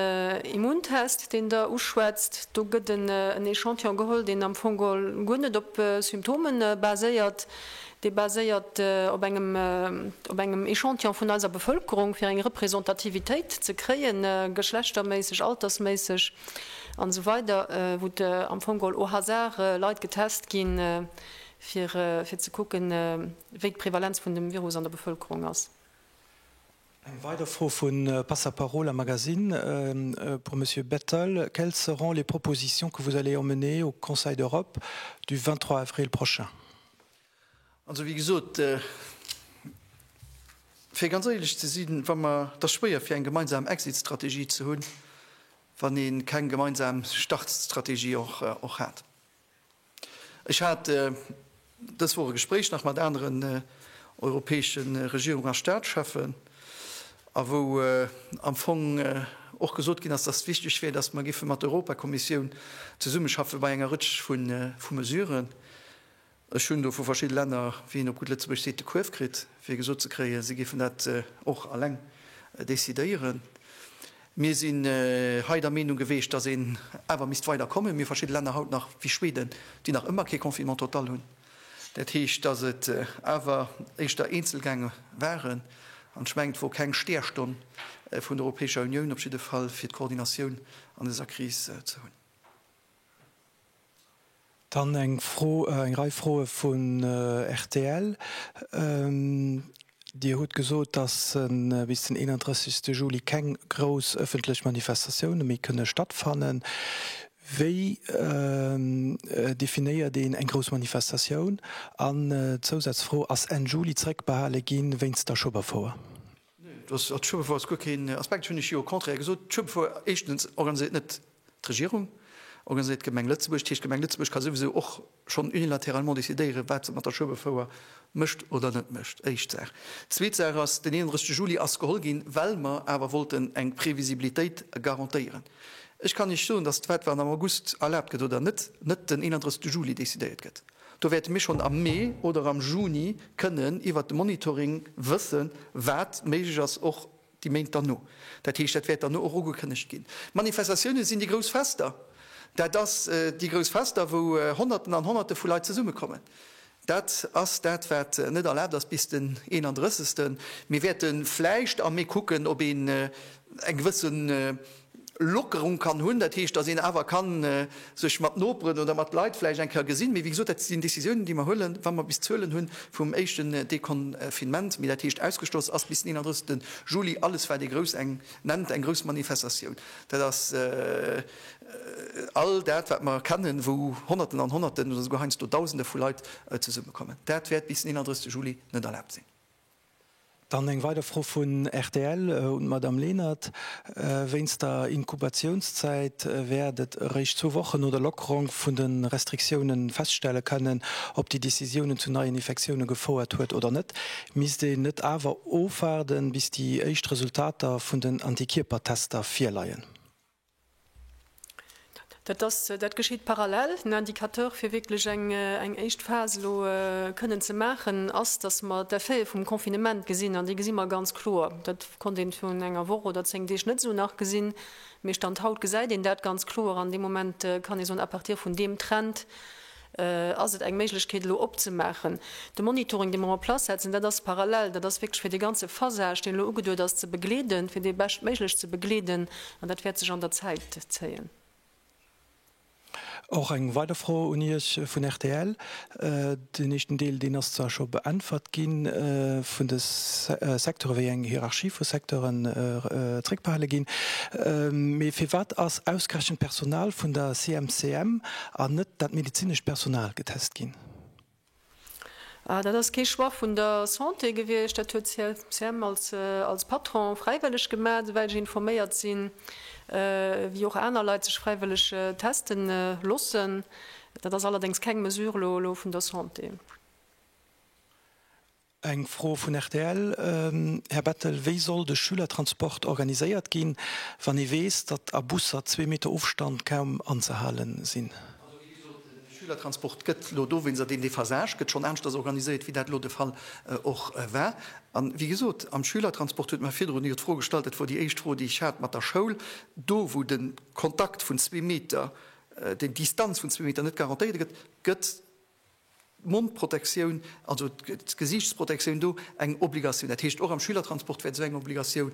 Immuntest, deen Der uschwätzt. Do gëtt en Echantillon geholl, deen am Fong geholl guer net op Symptome baséiert. Dee baséiert op engem, op engem Echantillon vun eiser Bevëlkerung, fir eng Representativitéit ze kréien, geschlechterméisseg, altersméisseg an esou weider, wou am Fong geholl au hasard Leit getest ginn, fir, fir ze kucken, wéi d'Prevalenz vun dem Virus an der Bevëlkerung ass. Eng weider Fro vu Passaparola Magazine pour Monsieur Bettel, Quelles seront les propositions que vous allez emmener au Conseil d'Europe du 23 avril prochain? Also, wéi gesot, fir ganz éierlech ze sinn, wa mer, et ass schwéier fir eng gemeinsam Exit-Strategie ze hunn, wann ee keng gemeinsam Start-Strategie och hat. Ech hat dës Woch e Gespréich nach mat aneren europäesche Regierung a Staatscheffen, a wou am Fong och gesot ginn ass, dass et wichteg wär, dass mer géife mat der Europakommissioun zesummeschaffe bei enger Rëtsch vu Mesuren. Ech hunn do vu verschidde Länner, wéi een op gutt Lëtzebuergesch seet, de Kuerf kritt, fir gesot ze kréien, si géifen dat och alleng decidéieren. Mir sinn hei der Meenung geweecht, dass een awer misst weider kommen. Mir hu verschidde Länner haut nach, wéi Schweden, déi nach ëmmer kee Confinement total hunn. Dat heescht, dass et awer éischter Eenzelgäng waren. An ech mengen, et wor keng Stärstonn vun der Europäescher Unioun, op jidde Fall fir d'Koordinatioun an dëser Kris ze hunn. Dann eng Fro, eng Rei Froe vun rtl. Dir hutt gesot, datt bis den 31. Juli keng grouss ëffentlech Manifestatioune méi kënne stattfannen. Wéi definéiert een eng grouss Manifestatioun? An Zousazfro, Ass Enn Juli zeréckbehale gi wéinst der Schueberfouer? D'Schueberfouer ass guer keen Aspekt, hunn ech jo au contraire gesot. D'Schueberfouer, éischtens organiséiert net d'Regierung, organiséiert d'Gemeng Lëtzebuerg. Dat heescht, d'Gemeng Lëtzebuerg ka souwisou och schonn unilatéralement décidéieren, wat se mat der Schueberfouer mécht oder net mécht. Éischt Saach. Zweet Saach ass, den 31. Juli ass geholl ginn, well mer awer wollten eng Previsibilitéit garantéieren. Ech kann Iech soen, datt wat am August erlaabt gëtt oder net, net den 31. Juli décidéiert gëtt. Do wäerte mir schonn am Mee oder am Juni kënnen iwwert de Monitoring wëssen, wat méiglech ass, och déi Méint derno. Dat heescht, dat wäert derno och ugekënnegt ginn. D'Manifestatioune sinn déi grouss Fester. Dat ass déi grouss Fester, wou Honnerten an Honnerte vu Leit zesummekommen. Dat ass dat, wat net erlaabt ass bis den 31. Mir wäerte vläicht am Mee kucken, ob een eng gewësse Lockerung kann hunn, dat heescht, datt een awer ka sech mat Noperen oder mat Leit vläicht eng Kéier gesinn. Mee wéi gesot, dat sinn Décisiounen, déi mer huelen, wa mer bis d'Zuelen hu vum éischten Deconfinement. Mee dat heescht, ausgeschloss ass bis den 31. Juli alles, wat ee grouss eng nennt, eng grouss Manifestatioun. Dat ass all dat, wat mer kennen, wou Honnerten an Honnerten oder souguer heiansdo Dausende vu Leit zesummekommen. Dat wäert bis den 31. Juli net erlaabt sinn. Dann eng weider Fro vun rtl un d'Madame Lenert. Wéinst der Inkubatiounszäit wäert et eréischt zwou Wochen no der Lockerung vun de Restriktiounen feststelle kënnen, ob déi Decisiounen zu neien Infektioune gefouert huet oder net. Misst een net awer ofwaarden, bis déi éischt Resultater vun den Antikierpertester virleien? Dat ass, dat geschitt parallel. Den Indicateur, fir wierklech eng, eng éischt Phas elo kënnen ze maachen, ass, datt mer d'Effete vum Confinement gesinn. An déi gesi mer ganz kloer. Dat konnt een virun enger Woch oder 10 Deeg net esou nach gesinn, mee Stand haut gesäit een dat ganz kloer. An dee Moment kann ee soen, à partir vun deem Trend ass et eng Méiglechkeet elo opzemaachen. De Monitoring, dee mer en place setzen, dat ass parallel, dat ass wierklech fir dee ganze Phasage, deen elo ugeduet ass, ze begleeden, fir dee beschtméiglech ze begleeden, an dat wäert sech an der Zäit zéien. Och eng weider Fro un Iech vun rtl. Den éischten Deel, deen ass zwar scho beäntwert ginn, vun de Secteuren, wéi eng Hierarchie vu Secteuren zréckbehale ginn. Mee firwat ass ausgerechent d'Personal vun der CMCM an net dat medezinescht Personal getest ginn? Dat ass kee Choix vun der Santé gewiescht. Dat huet d'CMCM als Patron fräiwëlleg gemaach, esouwäit ech informéiert sinn, wéi och aner Leit sech fräiwëlleg teste loossen. Dat ass allerdéngs keng Mesure elo vun der Santé. Eng Fro vun rtl, Här Bettel, wéi soll de Schülertransport organiséiert ginn, wann ee weess, datt a Busser zwee Meter Ofstand kaum anzehalen sinn? Also wéi gesot, de Schülertransport gëtt elo dowéinst, deen Déphasage gëtt schonn aneschters organiséiert, wéi dat elo de Fall och war. An wéi gesot, am Schülertransport huet mer virdrun jo d'Fro gestallt, dat wor déi éischt Fro, déi ech hat mat der Schoul, do wou de Kontakt vun zwee Meter, déi Distanz vun zwee Meter net garantéiert gëtt, gëtt d'Mondprotektioun, also d'Gesiichtsprotektioun do eng Obligatioun. Dat heescht, och am Schülertransport wäert esou eng Obligatioun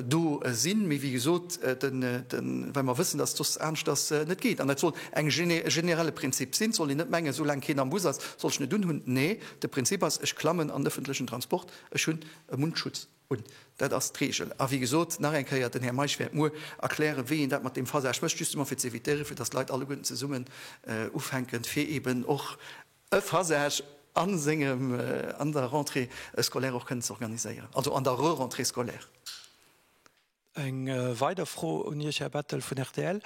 do sinn. Mee wéi gesot, well mer wëssen, dass et soss aneschters net geet. An dat soll eng e generelle Prinzip sinn. Et soll een net mengen, soulaang keen am Bus ass, soll ech net unhunn. Nee, de Prinzip ass, ech klammen an den ëffentlechen Transport, ech hunn e Mundschutz un. Dat ass d'Regel. A wéi gesot, nach eng Kéier, den Här Meisch wäert muer erklären, wéi een dat mat deem Phasage mécht, justement fir ze évitéieren, fir dass d'Leit alleguerten zesummen ufänken, fir eeben och e Phasage a sengem, an der Rentrée scolaire och kënnen ze organiséieren, also an der Re-Rentrée scolaire. Eng weider Fro un Iech, Här Bettel vun rtl,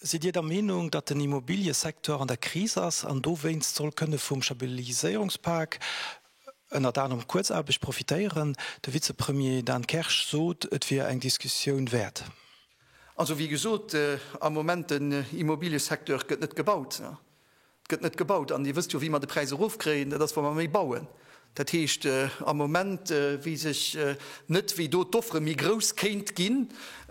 Sidd Dir der Meenung, datt den Immobiliësecteur an der Kris ass an dowéinst soll kënne vum Stabiliséierungspak, ënnert anerem d'Kuerzaarbecht, profitéieren? De Vizepremier Dan Kersch sot, et wier eng Diskussioun wäert. Also wéi gesot, am Moment den Immobiliësecteur gëtt net gebaut. Et gëtt net gebaut. An Dir wësst jo, wéi mer de Präis erofkréien, dat ass, wa mer méi bauen. Dat heescht, am Moment weess ech net, wéi do d'Offre méi grouss kéint ginn.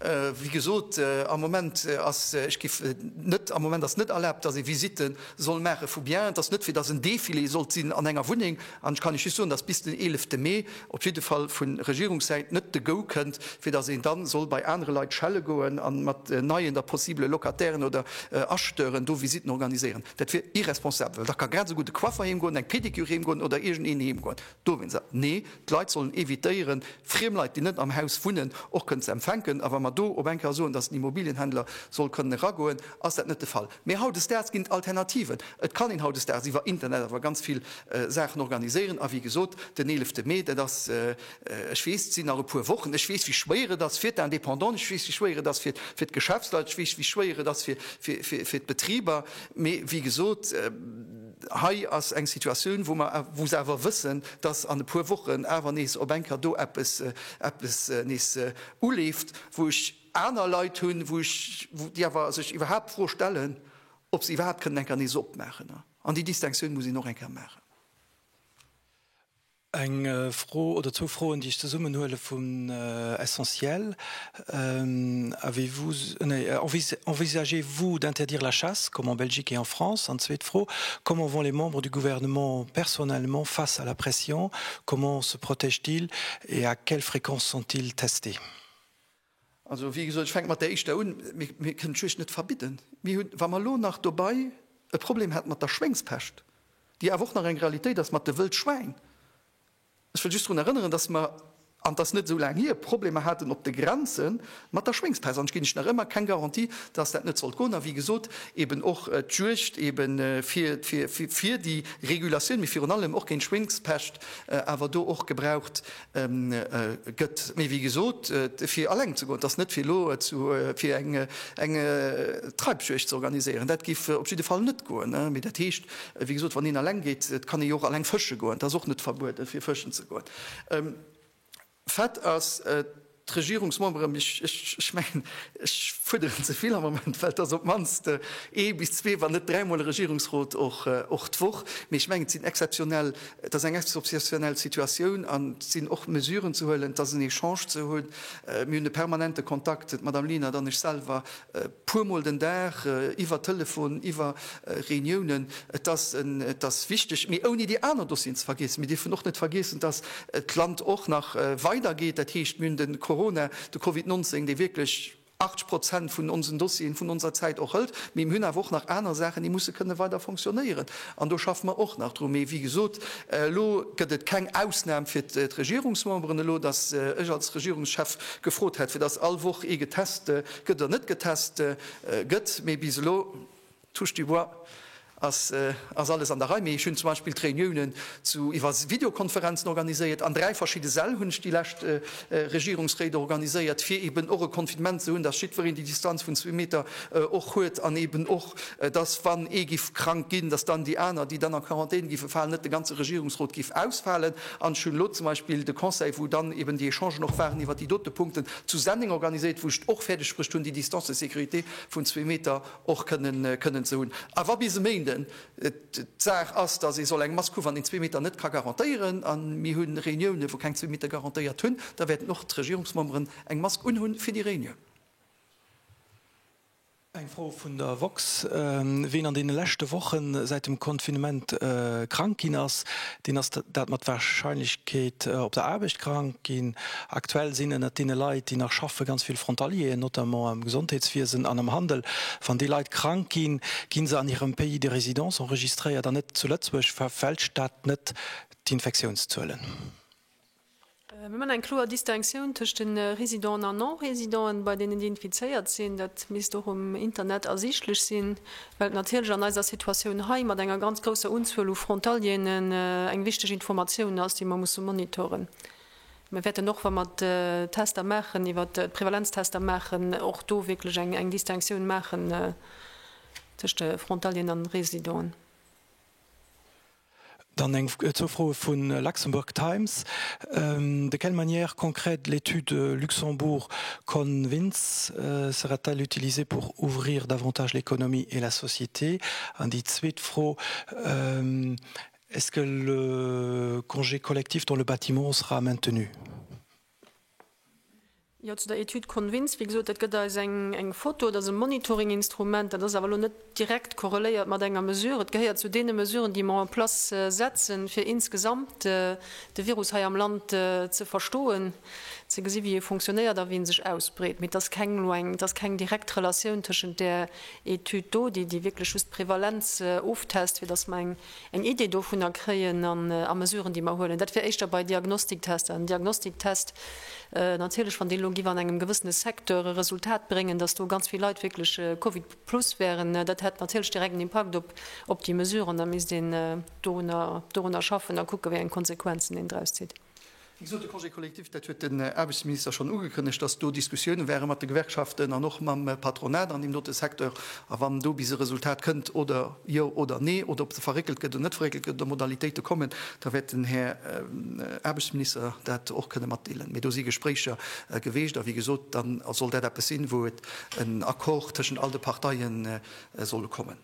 Wéi gesot, am Moment ass, ech géif net, am Moment ass net erlaabt, dass ee Visitte soll maache vu Biens. Et ass net, fir dass en Defilé sollt sinn an enger Wunneng. An ech kann Iech just soen, dass bis den 11 Mee op jidde Fall vu Regierungssäit net de Go kënnt, fir dass een da soll bei anere Leit schelle goen a mat neien, da possibele Locatairen oder Acheteuren do Visitten organiséieren. Dat wier irresponsabel, well da ka grad esou gutt e Coiffer heem goen, eng Pedicure heem goen oder iergendeen heem goen. Dowéinst, nee, d'Leit sollen evitéieren, friem Leit, déi net am Haus wunnen, och kënnen ze empfänken. A wa mer do op eng Kéier soen, dass den Immobilienhändler soll kënnen eragoen, ass dat net de Fall. Mee hautdesdaags ginn et Alternativen. Et kann een hautdesdaags iwwer Internet awer ganz vill Saachen organiséieren. A wéi gesot, den 11 Mee, dat ass, ech weess, et sinn nach e puer Wochen, ech weess, wéi schwéier et ass fir d'Indépendanten, ech weess, wéi schwéier et ass fir d'Geschäftsleit, ech weess, wéi schwéier et ass fir d'Betriber. Mee wéi gesot, hei ass eng Situatioun, wou mer, wou se awer wëssen, dass an e puer Wochen awer nees op eng Kéier do eppes, eppes nees uleeft, wou ech aner Leit hunn, wou ech, wou déi awer sech iwwerhaapt d'Fro stellen, ob se iwwerhaapt kënnen eng Kéier nees opmaachen. An déi Distinctioun muss een och eng Kéier maachen. Eng Fro oder zwou Froen, déi ech zesummenhuele vum Essentiel. Avez-vous, nee, envisagez-vous d'interdire la chasse, comme en Belgique et en France? An zweet Fro, Comment vont les membres du gouvernement personnellement face à la pression? Comment se protègent-ils et à quelle fréquence sont-ils testés? Also, wéi gesot, ech fänke mat där éischter un. Mir kënnen d'Juegd net verbidden. Mir hunn, wa mer elo nach dobei e Problem hätte mat der Schwéngspescht, déi awer och nach eng Realitéit ass mat de Wëldschwäin, ech wëll just drun erënneren, dass mer, an et ass net esou laang hier, Problemer haten op de Grenze mat der Schwéngspest. An ech ginn lech nach ëmmer keng Garantie, dass dat net sollt goen. A wéi gesot, eben och d'Juegd eben fir, fir, fir déi Regulatioun, mee virun allem och géint d'Schwéngspescht awer do och gebraucht gëtt. Mee wéi gesot, fir alleng ze goen, et ass net fir elo fir eng eng Treibjuegd ze organiséieren, dat géif op jidde Fall net goen. Mee dat heescht, wéi gesot, wann een alleng geet, et kann ee jo och alleng fësche goen, et ass och net verbueden, fir fëschen ze goen. Fait ass, D'Regierungsmemberen, ech mengen, ech fuerderen ze vill am Moment, well et ass op d'mannst ee bis zwee, wann net dräimol e Regierungsrot och d'Woch. Mee ech mengen, et sinn exzeptionell, et ass eng exzeptionell Situatioun an et sinn och Mesuren ze huelen, et ass en Echange ze hunn. Mir hunn e permanente Kontakt, d'Madame Lenert an ech selwer, puermol den Dag, iwwer Telefon, iwwer Reuniounen. Et ass, et ass wichteg, mee ouni déi aner Dossieren ze vergiessen. Mir dierfen och net vergiessen, dass d'Land och nach weidergeet. Dat heescht, mir hunn de Corona, de Covid 19, dee wierklech 80 Prozent vun onsen Dossieren, vun onser Zäit och hëlt. Mee mir hunn awer och nach aner Saachen, déi musse kënne weider fonctionnéieren. An do schaffe mer och nach dru. Mee wéi gesot, elo gëtt et keng Ausnam fir d'Regierungsmemberen elo, dass ech als Regierungschef gefrot hätt, fir dass all Woch ee getest gëtt oder net getest gëtt. Mee bis elo, touche du bois, ass alles an der Rei. Mee ech hunn zum Beispill d'Reuniounen zu iwwer Videokonferenzen organiséiert. An 3 verschidde Säll hunn ech déi lescht Regierungsréit organiséiert, fir eben och e Confinement ze hunn, dass jiddwereen déi Distanz vun zwee Meter och huet an eben och, dass wann ee giff krank ginn, dass dann déi aner, déi dann a Quarantän giffe falen, net de ganze Regierungsrot giff ausfalen. An ech hunn elo zum Beispill de Conseil, wou dann eben déi Echangen och waren iwwert déi dote Punkten, zu Senneng organiséiert, wou ech et och fäerdeg bruecht hunn, déi Distance de sécurité vun zwee Meter och kënnen kënnen ze hunn. A wa bis e Méinden d'Saach ass, dass ee soll eng Mask hu wann een zwee Meter net ka garantéieren, a mir hu Reuniounen, wou keng zwee Meter garantéiert hunn, da wäerten och d'Regierungsmemberen eng Mask unhunn fir déi Reunioun. Eng Fro vun der woxx, Ween an deene leschte Wochen säit dem Confinement krank ginn ass, deen ass dat mat Warscheinlechkeet op der Aarbecht krank ginn. Aktuell sinn ënnert deene Leit, déi nach schaffe ganz vill Frontalieren, notamment am Gesondheetswiesen an am Handel. Wann déi Leit krank ginn, gi se an hirem Pays de résidence enregistréiert an net zu Lëtzebuerg. Verfälscht dat net d'Infektiounszuelen? Mir man eng kloer Distinctioun tëscht de Résidenten an Non-Résidenten, bei deenen déi infizéiert sinn. Dat misst och um Internet ersiichtlech sinn, well et natierlech an eiser Situatioun hei mat enger ganz grousser Unzuel u Frontalieren eng wichteg Informatioun ass, déi mer musse monitoren. Mir wäerten och, wa mer d'Tester maachen, iwwert d'Prevalenztester maachen, och do wierklech eng Distinctioun maachen tëscht de Frontalieren an Résidenten. Dann eng zwou Froe vu Luxembourg Times. De quelle manière concrète l'étude Luxembourg Convince sera-t-elle utilisée pour ouvrir davantage l'économie et la société? An déi zweet Fro, Est-ce que le congé collectif dans le bâtiment sera maintenu? Jo, zu der Etüd Convince, wéi gesot, dat gëtt eis eng Foto, dat ass e Monitoringinstrument, dat ass awer elo net direkt korreléiert mat enger Mesure. Et gehéiert zu deene Mesuren, déi mer en place setzen, fir insgesamt de Virus hei am Land ze verstoen, ze gesi wéi e fonctionnéiert a wéi e sech ausbreet. Mee et ass keng elo eng, et ass keng direkt Relatioun tëschent där Etüd do, déi wierklech just d'Prevalenz oftest, fir datt mer eng eng Idee dovunner kréien an a Mesuren, déi mer huelen. Dat wär éischter bei Diagnostiktester. En Diagnostiktest, natierlech, wann deen elo giff an engem gewëssene Secteur e Resultat bréngen, dass do ganz vill Leit wierklech Covid plus wären, dat hätt natierlech direkt en Impakt op op déi Mesuren. Da misst een dorunner dorunner schaffen a kucken, wéi eng Konsequenzen een draus zitt. Wéi gesot, de Congé collectif, dat huet den Aarbechtsminister schonn ugekënnegt, dass do Diskussioune ware mat de Gewerkschaften an och mam Patronat an deem dote Secteur. A wann do bis e Resultat kënnt, oder jo oder nee, oder ob se verréckelt gëtt oder net verréckelt gëtt oder Modalitéite kommen, da wäert den Här Aarbechtsminister dat och kënne matdeelen. Mee do si Gespréicher geweecht a wéi gesot, da soll dat eppes sinn, wou et en Accord tëschent all de Parteie soll kommen.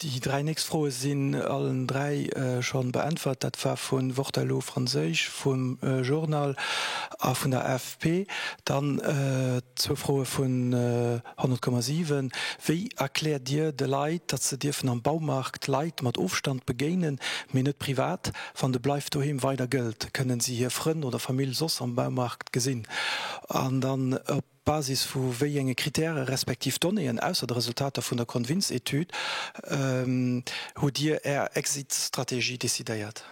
Déi 3 nächst Froe sinn allen 3 schonn beäntwert. Dat war vu Wort elo, franséisch, vum Journal a vun der AFP. Dann zwou Froe vun 100,7. Wéi erkläert Dir de Leit, datt se dierfen am Baumarkt Leit mat Ofstand begéinen, mee net privat, wann de Bleif doheem weider gëllt? Kënnen si hir Frënn oder Famill soss am Baumarkt gesinn? An dann op Basis vu wéi enge Kritäre respektiv Donnéeën, ausser de Resultater vun der Convince-Etüd, hutt Dir Är Exit-Strategie decidéiert?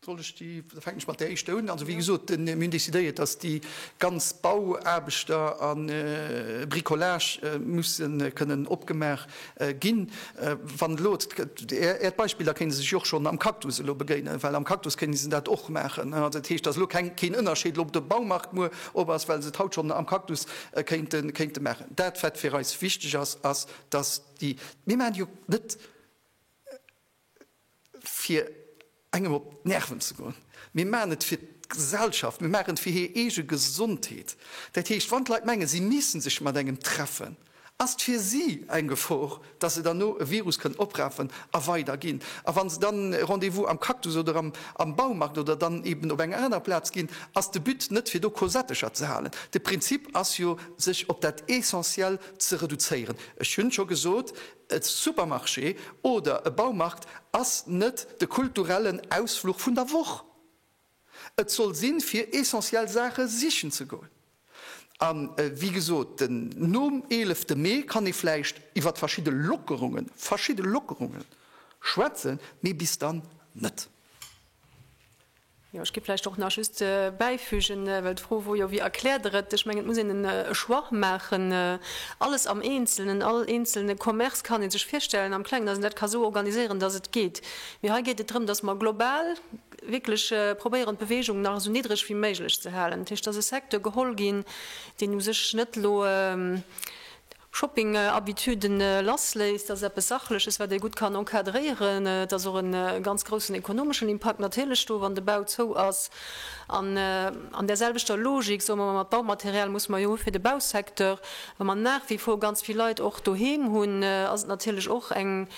Soll ech déi, da fänken ech mat där éischter un. Also wéi gesot, mir hunn decidéiert, dass déi ganz Bauaarbechter a Bricolage musse kënnen opgemaach ginn. Wann elo Äert Beispill, da kéinte se sech jo och schonn am Cactus elo begéinen, well am Cactus kéinte se dat och maachen. Also dat heescht, et ass elo keng, keen Ënnerscheed elo, ob de Baumarkt muer op ass, well se et haut schonn am Cactus kéinte, kéinte maachen. Dat, wat fir eis wichteg ass, ass, dass déi, mir maachen jo net fir engem op d'Nerven ze goen. Mir maachen et fir d'Gesellschaft, mir maachen et fir hir eege Gesondheet. Dat heescht, wann d'Leit mengen, si misste sech mat engem treffen, ass et fir si eng Gefor, dass se derno e Virus kënnen oprafen a weiderginn. A wa se dann e Rendez-vous am Cactus oder am Baumarkt oder dann eben op enger anerer Plaz ginn, ass de But net, fir do Kosettecher ze halen. De Prinzip ass jo, sech op dat Essentiel ze reduzéieren. Ech hunn scho gesot, E Supermarché oder e Baumarkt ass net de kulturellen Ausfluch vun der Woch. Et soll sinn, fir essentiell Saache sichen ze goen. A wéi gesot, den nom eelefte Mee kann ee vläicht iwwert verschidde Lockerungen, verschidde Lockerungen schwätzen, mee bis dann net. Jo, ech géif vläicht och nach just bäifügen, well d'Fro wor jo, Wéi erkläert Der et? Ech mengen, et muss een e Choix maachen. Alles am Eenzelnen, all eenzelne Commerce kann ee sech virstellen am Klengen, dass een dat ka sou organiséieren, dass et geet. Mee hei geet et drëm, dass mer global wierklech probéieren, d'Bewegung nach esou niddreg wéi méiglech ze halen. Dat heescht, dass e Secteur geholl ginn, deen u sech net elo, Shopping-Habituden lassléisst, ass eppes Sachleches, wat ee gutt kann encadréieren. Et ass och e ganz groussen ekonomeschen Impakt natierlech do, wann de Bau zou ass. An an där selwechter Logik, soe mer mol, mat Baumaterial musse mer jo hu fir de Bausecteur, wa mer nach wie vor ganz vill Leit och doheem hunn, ass et natierlech och eng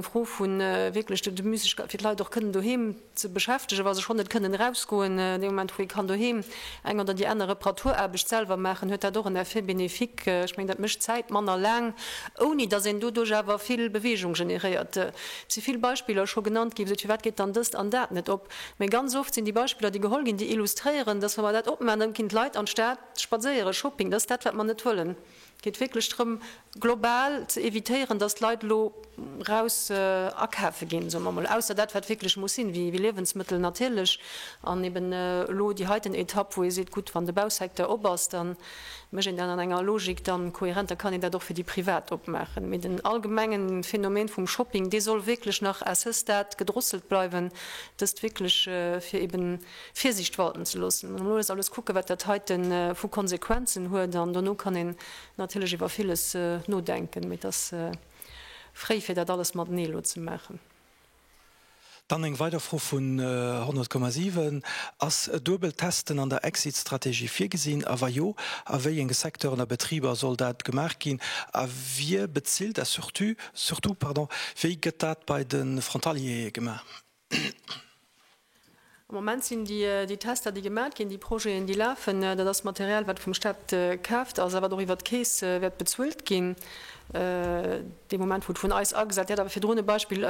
Fro vu wierklech de Müßiggang, fir d'Leit och kënnen doheem ze beschäftegen, wa se schonn net kënnen erausgoen. Dee Moment, wou ee kann doheem eng oder déi aner Reparaturaarbecht selwer maachen, huet dat och en Effet bénéfique. Ech mengen, dat mécht d'Zäit manner laang, ouni datt een doduerch awer vill Beweegung generéiert. Et si vill Beispiller scho genannt ginn, wou gesot, firwat geet dann dëst an dat net op? Mä ganz oft sinn déi Beispiller, déi geholl ginn, déi illustréieren, datt wa mer dat opmaachen, dann ginn d'Leit an d'Stad spadséieren, Shopping. Dat ass dat, wat mer net wëllen. Et geet wierklech drëm, global ze evitéieren, dass d'Leit elo raus akafe ginn, soe mer emol, ausser dat, wat wierklech muss sinn, wéi Liewensmëttel natierlech. An eben elo déi heiten Etapp, wou ee seet, gutt, wann de Bausecteur op ass, da mécht een dat an enger Logik dann kohärent, da kann een dat och fir déi Privat opmaachen. Mee den allgemengen Phänomen vum Shopping, dee soll wierklech nach à ce stade gedrosselt bleiwen, dëst wierklech fir eben Virsiicht walten ze loossen. An elo alles kucken, wat dat heite vu Konsequenzen huet. An dono kann een natierlech iwwer villes nodenken. Mee et ass fréi, fir dat alles matenee elo ze maachen. Dann eng weider Fro vun 100,7, Ass e duebelt Testen an der Exit-Strategie virgesinn? A wa jo, a wéi enge Secteuren a Betriber soll dat gemaach ginn? A wie bezilt? A surtout, surtout, pardon, wéi gëtt dat bei de Frontaliere gemaach? Am Moment sinn déi Tester, déi gemat ginn, déi Projeten, déi lafen, dat ass Material, wat vum Staat kaaft ass a wat och iwwert d'Keess wäert bezuelt ginn, dee Moment, wou et vun eis agesat. Dir hat awer virdrun e Beispill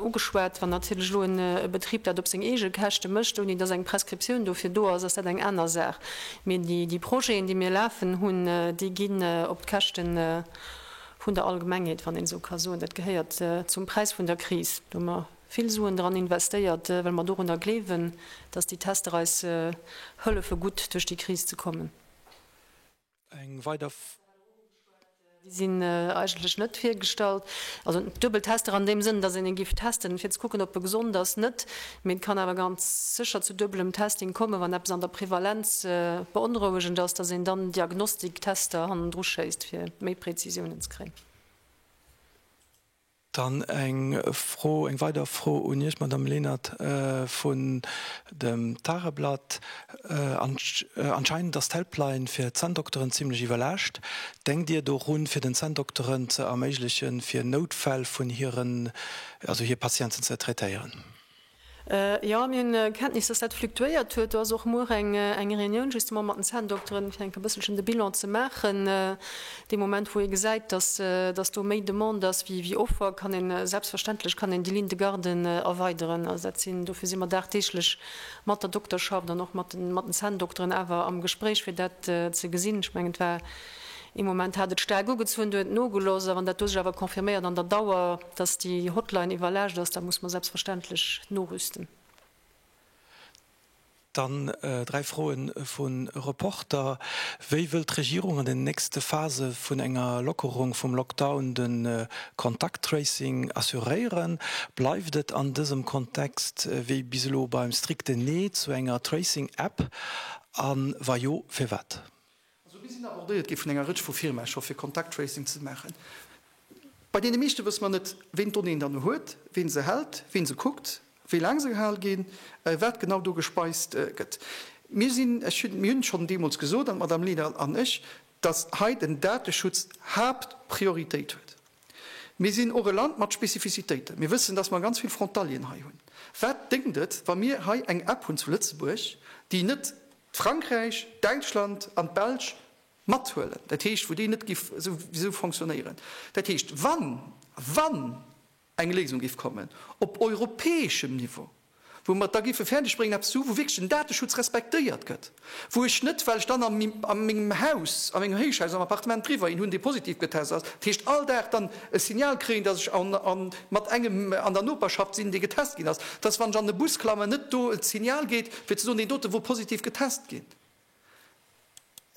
ugeschwat, Wann natierlech elo e Betrib dat op seng eege Käschte mécht, ouni datt eng Prescriptioun dofir do ass, ass dat eng aner Saach. Mee déi Projeten, déi mir lafen hunn, déi ginn op d'Käschte vun der Allgemengheet, wann een esou ka soen. Dat gehéiert zum Präis vun der Kris. Do hu mer vill Suen dran investéiert, well mer dorunner gleewen, dass déi Tester eis hëllefe gutt duerch déi Kris ze kommen. Eng weider. Déi sinn eigentlech net virgestallt. Also duebel Tester an deem Sënn, dass een e giff testen, fir ze kucken, ob e gesond ass, net. Mee et kann awer ganz sécher zu duebelem Testing kommen, wann eppes an der Prevalenz beonrouegend ass, dass een dann Diagnostiktester hannendru schéisst, fir méi Prezisiounen ze kréien. Dann eng Fro, eng weider Fro un Iech, Madamm Lenert, vun dem Tageblatt. Anscheinend ass d'Helpline fir Zänndokteren zimlech iwwerlaascht. Denkt Dir dorun, fir den Zänndokteren ze erméiglechen, fir Noutfäll vun hiren, also hir Patienten ze traitéieren? Jo, mir hunn Kenntnis, dass dat fluktuéiert huet. Do ass och muer eng Reunioun justement mat den Zänndokteren, fir eng e bësselchen de Bilan ze maachen. Dee Moment, wou ee gesäit, dass dass do méi Demande ass wéi Offer, kann een selbstverständlech kann een déi Ligne de garde erweideren. Also dat sinn, dofir si mer dagdeeglech mat der Dokterschaft an och mat den mat den Zänndokteren awer am Gespréich, fir dat ze gesinn. Ech mengen, et war ee Moment hat et staark ugezunn, du huet et nogelooss. A wann dat do sech awer confirméiert an der Dauer, dass déi Hotline iwwerlaascht ass, da muss mer selbstverständlech norüsten. Dann dräi Froe vu Reporter. Wéi wëll d'Regierung an den nächste Phase vun enger Lockerung vum Lockdown de Contact-Tracing assuréieren? Bleift et an dësem Kontext wéi bis elo beim strikten Nee zu enger Tracing-App? A wa jo, firwat? Also mir sinn abordéiert gi vun enger Rëtsch vu Firmae scho fir Contact Tracing ze maachen. Bei deene meeschte wësse mer net, ween d'Donnéeën dann huet, ween se hält, ween se kuckt, wéi laang se gehal ginn, wat genau do gespeist gëtt. Mir sinn, ech hunn, mir hunn schonn deemools gesot, an d'Madame Lenert an ech, datt hei den Dateschutz Haaptprioritéit huet. Mir sinn och e Land mat Spezifizitéiten. Mir wëssen, dass mer ganz vill Frontalieren hei hunn. Wat déngt et, wa mir hei eng App hunn zu Lëtzebuerg, déi net d'Frankräich, Däitschland an d'Belsch mathuelen, dat heescht, wou déi net giff esou fonctionnéieren? Dat heescht, wann, wann eng Léisung géif kommen op europäeschem Niveau, wou mer et da géife fäerdeg bréngen, eppes ze hu wou wierklech den Dateschutz respektéiert gëtt, wou ech net, well ech dann a mengem Haus, a mengem Héichhaus, am Appartement driwwer een hunn, dee positiv getest ass, dat heescht all Dag dann e Signal kréien, dass ech mat engem an der Noperschaft sinn, dee getest ginn ass, dass wann ech an e Bus klammen, net do e Signal geet, fir ze soen, deen dote wor positiv getest ginn.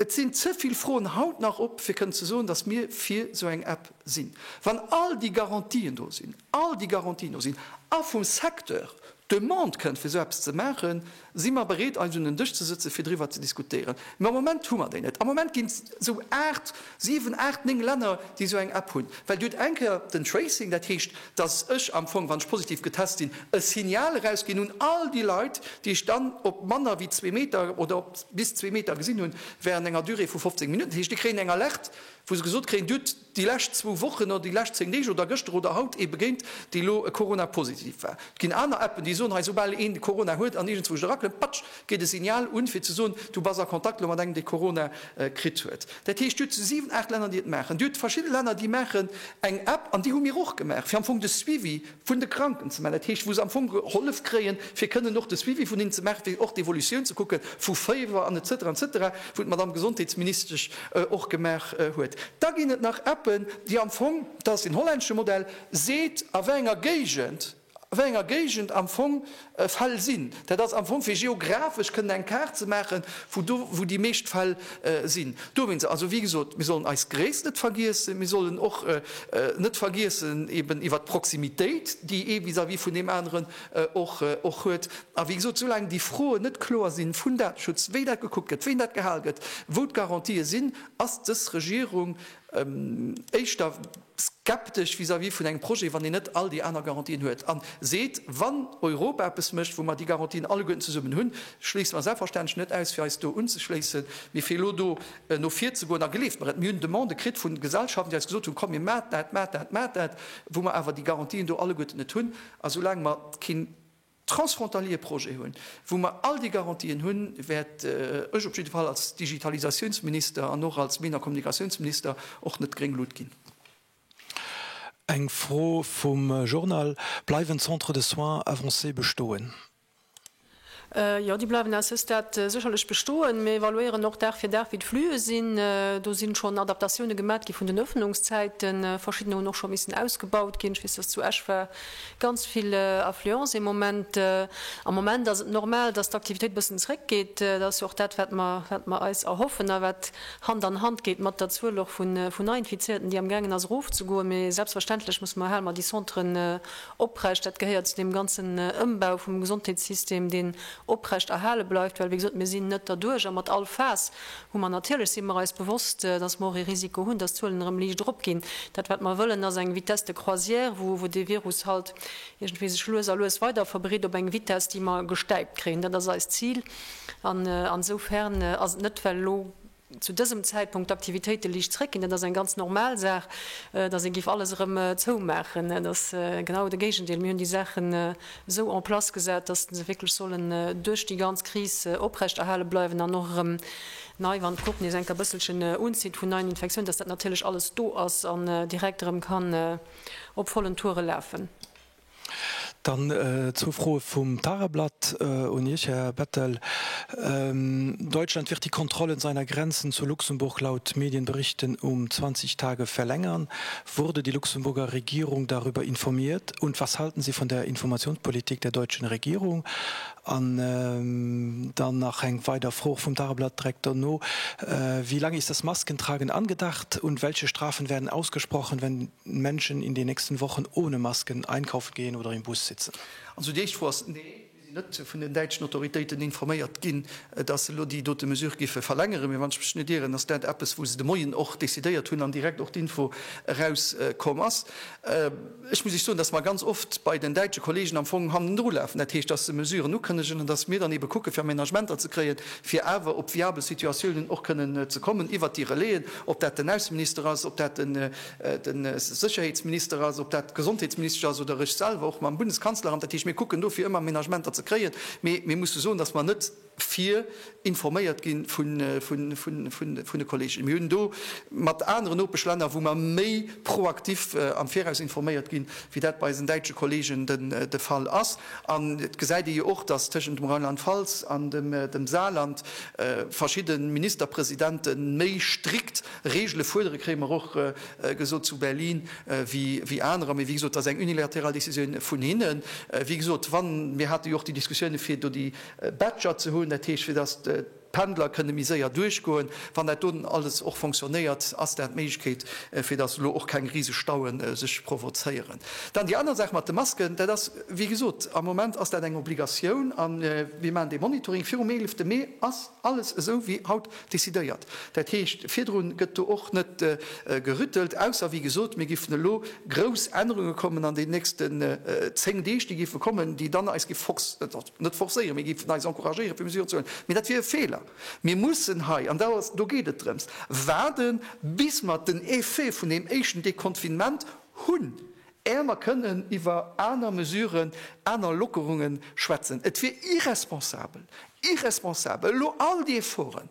Et sinn ze vill Froen haut nach op, fir kënnen ze soen, datt mir fir esou eng App sinn. Wann all déi Garantien do sinn, all déi Garantien do sinn a vum Secteur d'Demande kënnt, fir esou eppes ze maachen, si mer bereet, eis un en Dësch ze sëtzen, fir driwwer ze diskutéieren. Mä am Moment hu mer déi net. Am Moment ginn et esou aacht, siwen, aacht, néng Länner, déi esou eng App hunn. Well Dir hutt eng Kéier den Tracing, dat heescht, dass ech am Fong, wann ech positiv getest sinn, e Signal erausginn un all déi Leit, déi ech dann op manner wéi zwee Meter oder op bis zwee Meter gesinn hunn, während enger Durée vu 15 Minutten. Dat heescht, déi kréien eng Alerte, wou se gesot kréien, Dir hutt déi lescht zwou Wochen oder déi lescht zéng Deeg oder gëschter oder haut ee begéint, dee elo Corona-positiv war. Et ginn aner Appen, déi soen, hei, soubal een Corona huet an iergendzwousch eraklëmmt, patsch, geet e Signal un, fir ze soen, du bass a Kontakt elo mat engem, dee Corona kritt huet. Dat heescht, Dir hutt siwen, aacht Länner, déi et maachen. Dir hutt verschidde Länner, déi maachen eng App, an déi hu mir och gemaach, fir am Fong de Suivi vun de Kranken ze maachen. Dat heescht, wou se am Fong gehollef kréien, fir kënnen och de Suivi vun hinnen ze maachen, fir och d'Evolutioun ze kucke vu Féiwer an et cetera, et cetera, wou d'Madame Gesondheetsministesch och gemaach huet. Da ginn et nach Appen, déi am Fong, dat ass den hollännesche Modell, seet, a wéi enger Géigend, a wéi enger Géigend am Fong Fäll sinn. Dat ass am Fong fir geographesch kënnen eng Kaart ze maachen, wou do wou déi meescht Fäll sinn. Dowéinst, also wéi gesot, mir sollen eis Gréisst net vergiessen, mir sollen och net vergiessen eben iwwert d'Proximitéit, déi ee vis-à-vis vun deem aneren och och huet. A wéi gesot, soulaang déi Froen net kloer sinn vun Dateschutz, wéi dat gekuckt gëtt, wéi dat gehal gëtt, wou d'Garantië sinn, ass dës Regierung éischter skeptesch vis-à-vis vun engem Projet, wann een net all déi aner Garantien huet, a seet, wann Europa eppes mécht, wou mer déi Garantien alleguerten zesummen hunn, schléisse mer selbstverständlech net aus, fir eis do unzeschléissen. Mee fir elo do no vir ze goen, a gleeft mer et, mir hunn Demandë kritt vu Gesellschaften, déi eis gesot hunn, komm mir maachen dat, maacht dat, maacht dat, wou mer awer déi Garantien do alleguerten net hunn. A soulaang mer keen transfrontalier Projet hunn, wou mer all déi Garantien hunn, wäert ech op jidde Fall als Digitalisatiounsminister an och als Meen a Kommunikatiounsminister och net gréng Lut ginn. Eng Fro vum Journal, Bleiwen d'Centres de soins avancés bestoen? Jo, déi bleiwen à ce stade sécherlech bestoen. Mir evaluéieren och Dag fir Dag, wéi d'Flüe sinn. Do sinn schonn Adaptatioune gemat gi vun den Öffnungszäiten. Verschiddener hunn och scho missen ausgebaut ginn. Ech weess, dass zu Esch war Ganz vill Affluence ee Moment. Am Moment ass et normal, dass d'Aktivitéit e bëssen zréckgeet. Dat ass jo och dat, wat mer, wat mer eis erhoffen a wat Hand an Hand geet mat der Zuel och vun Neiinfizierten, déi amgaangen ass erofzegoen. Mee selbstverständlech musse mer, hale mer déi Centren oprecht. Dat gehéiert zu deem ganzen Ëmbau vum Gesondheetssystem, deen. oprecht erhale bleift, well wéi gesot, mir sinn net derduerch a mat all Phas hu mer natierlech, si mer eis bewosst, dass mer och ee Risiko hunn, dass d'Zuelen erëm liicht eropginn. Dat wat mer wëllen, ass eng Vitesse de croisière, wou wou dee Virus halt iergendwéi sech lues a lues weider verbreet op eng Vitesse, déi mer gestäipt kréien. Dat ass eist Zil an ansoufern ass et net, well elo zu dësem Zäitpunkt d'Aktivitéite liicht zréckginn, dat ass eng ganz normal Saach, datt ee géif alles erëm zoumaachen. Dat ass genau de Géigendeel. Mir hunn déi Saachen esou en place gesat, datt se wierklech sollen duerch déi ganz Kris oprechterhale bleiwen an och erëm nei, wann d'Courbe nees enker e bësselchen unzitt vun neien Infektiounen, datt dat natierlech alles do ass an direkt erëm kann op vollen Toure lafen. Dann zwou Froe vum Tageblatt un Iech, Här Bettel. Deutschland wird die Kontrollen seiner Grenzen zu Luxemburg laut Medienberichten um 20 Tage verlängern. Wurde die Luxemburger Regierung darüber informiert und was halten Sie von der Informationspolitik der deutschen Regierung? An dann nach eng weider Fro och vum Tageblatt direkt dono, Wie lange ist das Maskentragen angedacht und welche Strafen werden ausgesprochen, wenn Menschen in den nächsten Wochen ohne Masken einkaufen gehen oder im Bus sitzen? Also déi éischt Fro ass, Nee, mir sinn net vun den däitschen Autoritéiten informéiert ginn, dass se elo déi dote Mesure géife verlängeren. Mee wann ech mech net ieren, ass dat eppes, wou se de Moien och decidéiert hunn an direkt och d'Info erauskomm ass. Ech muss Iech soen, dass mer ganz oft bei den däitsche Kollegen am Fong hannendru lafen. Dat heescht, dass se Mesuren ukënnegen an dass mir dann ebe kucke fir Amenagementer ze kréien, fir awer op viabel Situatiounen och kënnen ze kommen iwwert déi Relaisen, ob dat den Ausseminister ass, ob dat den de Sécherheetsminister ass, ob dat d'Gesondheetsministesch ass oder ech selwer och mam Bundeskanzleramt. Dat heescht, mir kucken do fir ëmmer Amenagementer ze kréien, mee mir musse soen, datt mer net vir informéiert gi vun de Kollegen. Mir hunn do mat aneren Nopeschlänner, wou mer méi proaktiv am Viraus informéiert ginn, wéi dat bei eisen däitsche Kollegen de Fall ass. An et gesäit ee jo och, datt tëschent dem Rheinland-Pfalz an dem Saarland verschidde Ministerpresidente méi strikt Regele fuerdere, kréie mer och gesot zu Berlin, wéi anerer. Mee wéi gesot, dat ass eng unilateral Décisioun vun hinnen. Wéi gesot, wann, mir hate jo och déi Diskussioune fir do déi Badger ze hunn, dat heescht fir datt d'Pendler kënne méi séier duerchgoen. Wann dat do alles och fonctionnéiert, ass dat d'Méiglechkeet, fir datt elo och keng riseg Staue sech provozéieren. Dann déi aner Saach mat de Masken, dat ass, wéi gesot, am Moment ass dat eng Obligatioun a mir maachen dee Monitoring. Virum 11 Mee ass alles esou wéi haut Decidéiert. Dat heescht, virdrun gëtt do och net gerüttelt, ausser, wéi gesot, mir giffen elo grouss Ännerunge kommen an den nächsten 10 Deeg, déi géife kommen, déi dann eis géif net forcéieren, mee géifen eis encouragéieren, fir Mesuren ze huelen. Mee dat wier e Feeler. Mir mussen hei, an do geet et drëms, waarden, bis mer den Effet vun deem éischten Deconfinement hunn, är mer kënnen iwwer aner Mesuren, aner Lockerunge schwätzen. Et wier irresponsabel, irresponsabel, elo all déi Efforten,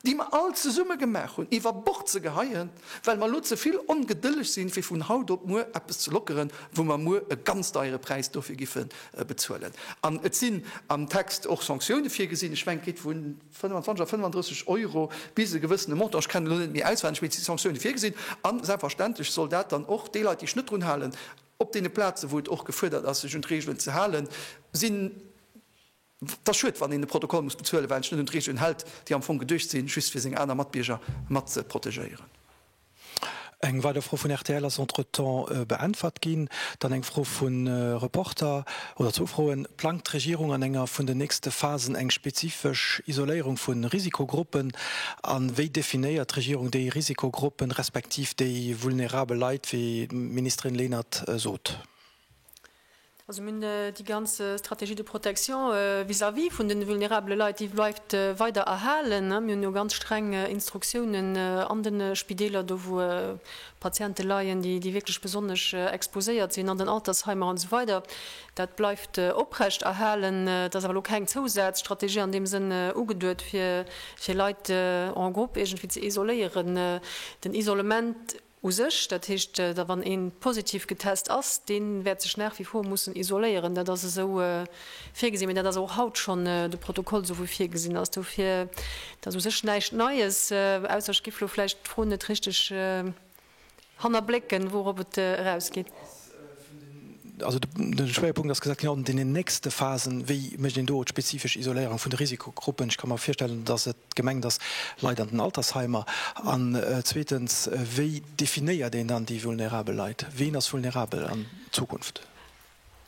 déi mer all zesumme gemaach hunn, iwwer Bord ze geheien, well mer elo ze vill ongedëlleg sinn, fir vun haut op muer eppes ze lockeren, wou mer muer e ganz deiere Präis dofir giffe bezuelen. An et sinn am Text och Sanktioune virgesinn. Ech mengen, et geet vun 25 a 35 Euro bis e gewëssene Montant, ech kennen elo net méi auswenneg, mee et si Sanktioune virgesinn. A selbstverständlech soll dat dann och déi Leit, déi sech net drun halen, op deene Plazen, wou et och gefuerdert ass, sech un d'Reegelen ze halen, sinn. Et ass schued, wann een e Protokoll muss bezuelen, well en sech net un d'Reegelen hält, déi am Fong geduecht sinn, just fir seng aner Matbierger mat ze protegéieren. Eng weider Fro vun rtl ass entretemps beäntwert ginn. Dann eng Fro vu Reporter, oder zwou Froen, Plangt d'Regierung an enger vun den nächste Phasen eng spezifesch Isoléierung vu Risikogruppen? A wéi definéiert d'Regierung déi Risikogruppen, respektiv déi vulnerabel Leit, wéi d'Ministerin Lenert sot? Also mir hunn déi ganz Stratégie de protection vis-à-vis vun de vulnerabele Leit, déi bleift weider erhalen. Mir hunn jo ganz streng Instruktiounen an de Spideeler, do wou Patiente leien, déi wierklech besonnesch exposéiert sinn, an den Altersheimer an esou weider. Dat bleift oprecht erhalen. Et ass awer elo keng Zousazstrategie an deem Sënn ugeduet, fir Leit en groupe iergendwéi ze isoléieren. Den Isolement U sech, dat heescht, da wann ee positiv getest ass, dee wäert sech nach wie vor mussen isoléieren. Dat ass esou virgesinn, mee dat ass och haut schonn de Protokoll esou wou virgesinn ass. Dofir, dat ass u sech näischt Neies, ausser ech giff elo vläicht d'Fro net richteg hannerblécken, wourop et erausgeet. Also de Schwéierpunkt ass gesat ginn an deenen nächste Phasen. Wéi mécht een do d'spezifesch Isoléierung vun de Risikogruppen? Ech ka mer virstellen, datt et gemengt ass, Leit an den Altersheimer. An zweetens, wéi definéiert een dann déi vulnerabel Leit? Ween ass vulnerabel an Zukunft?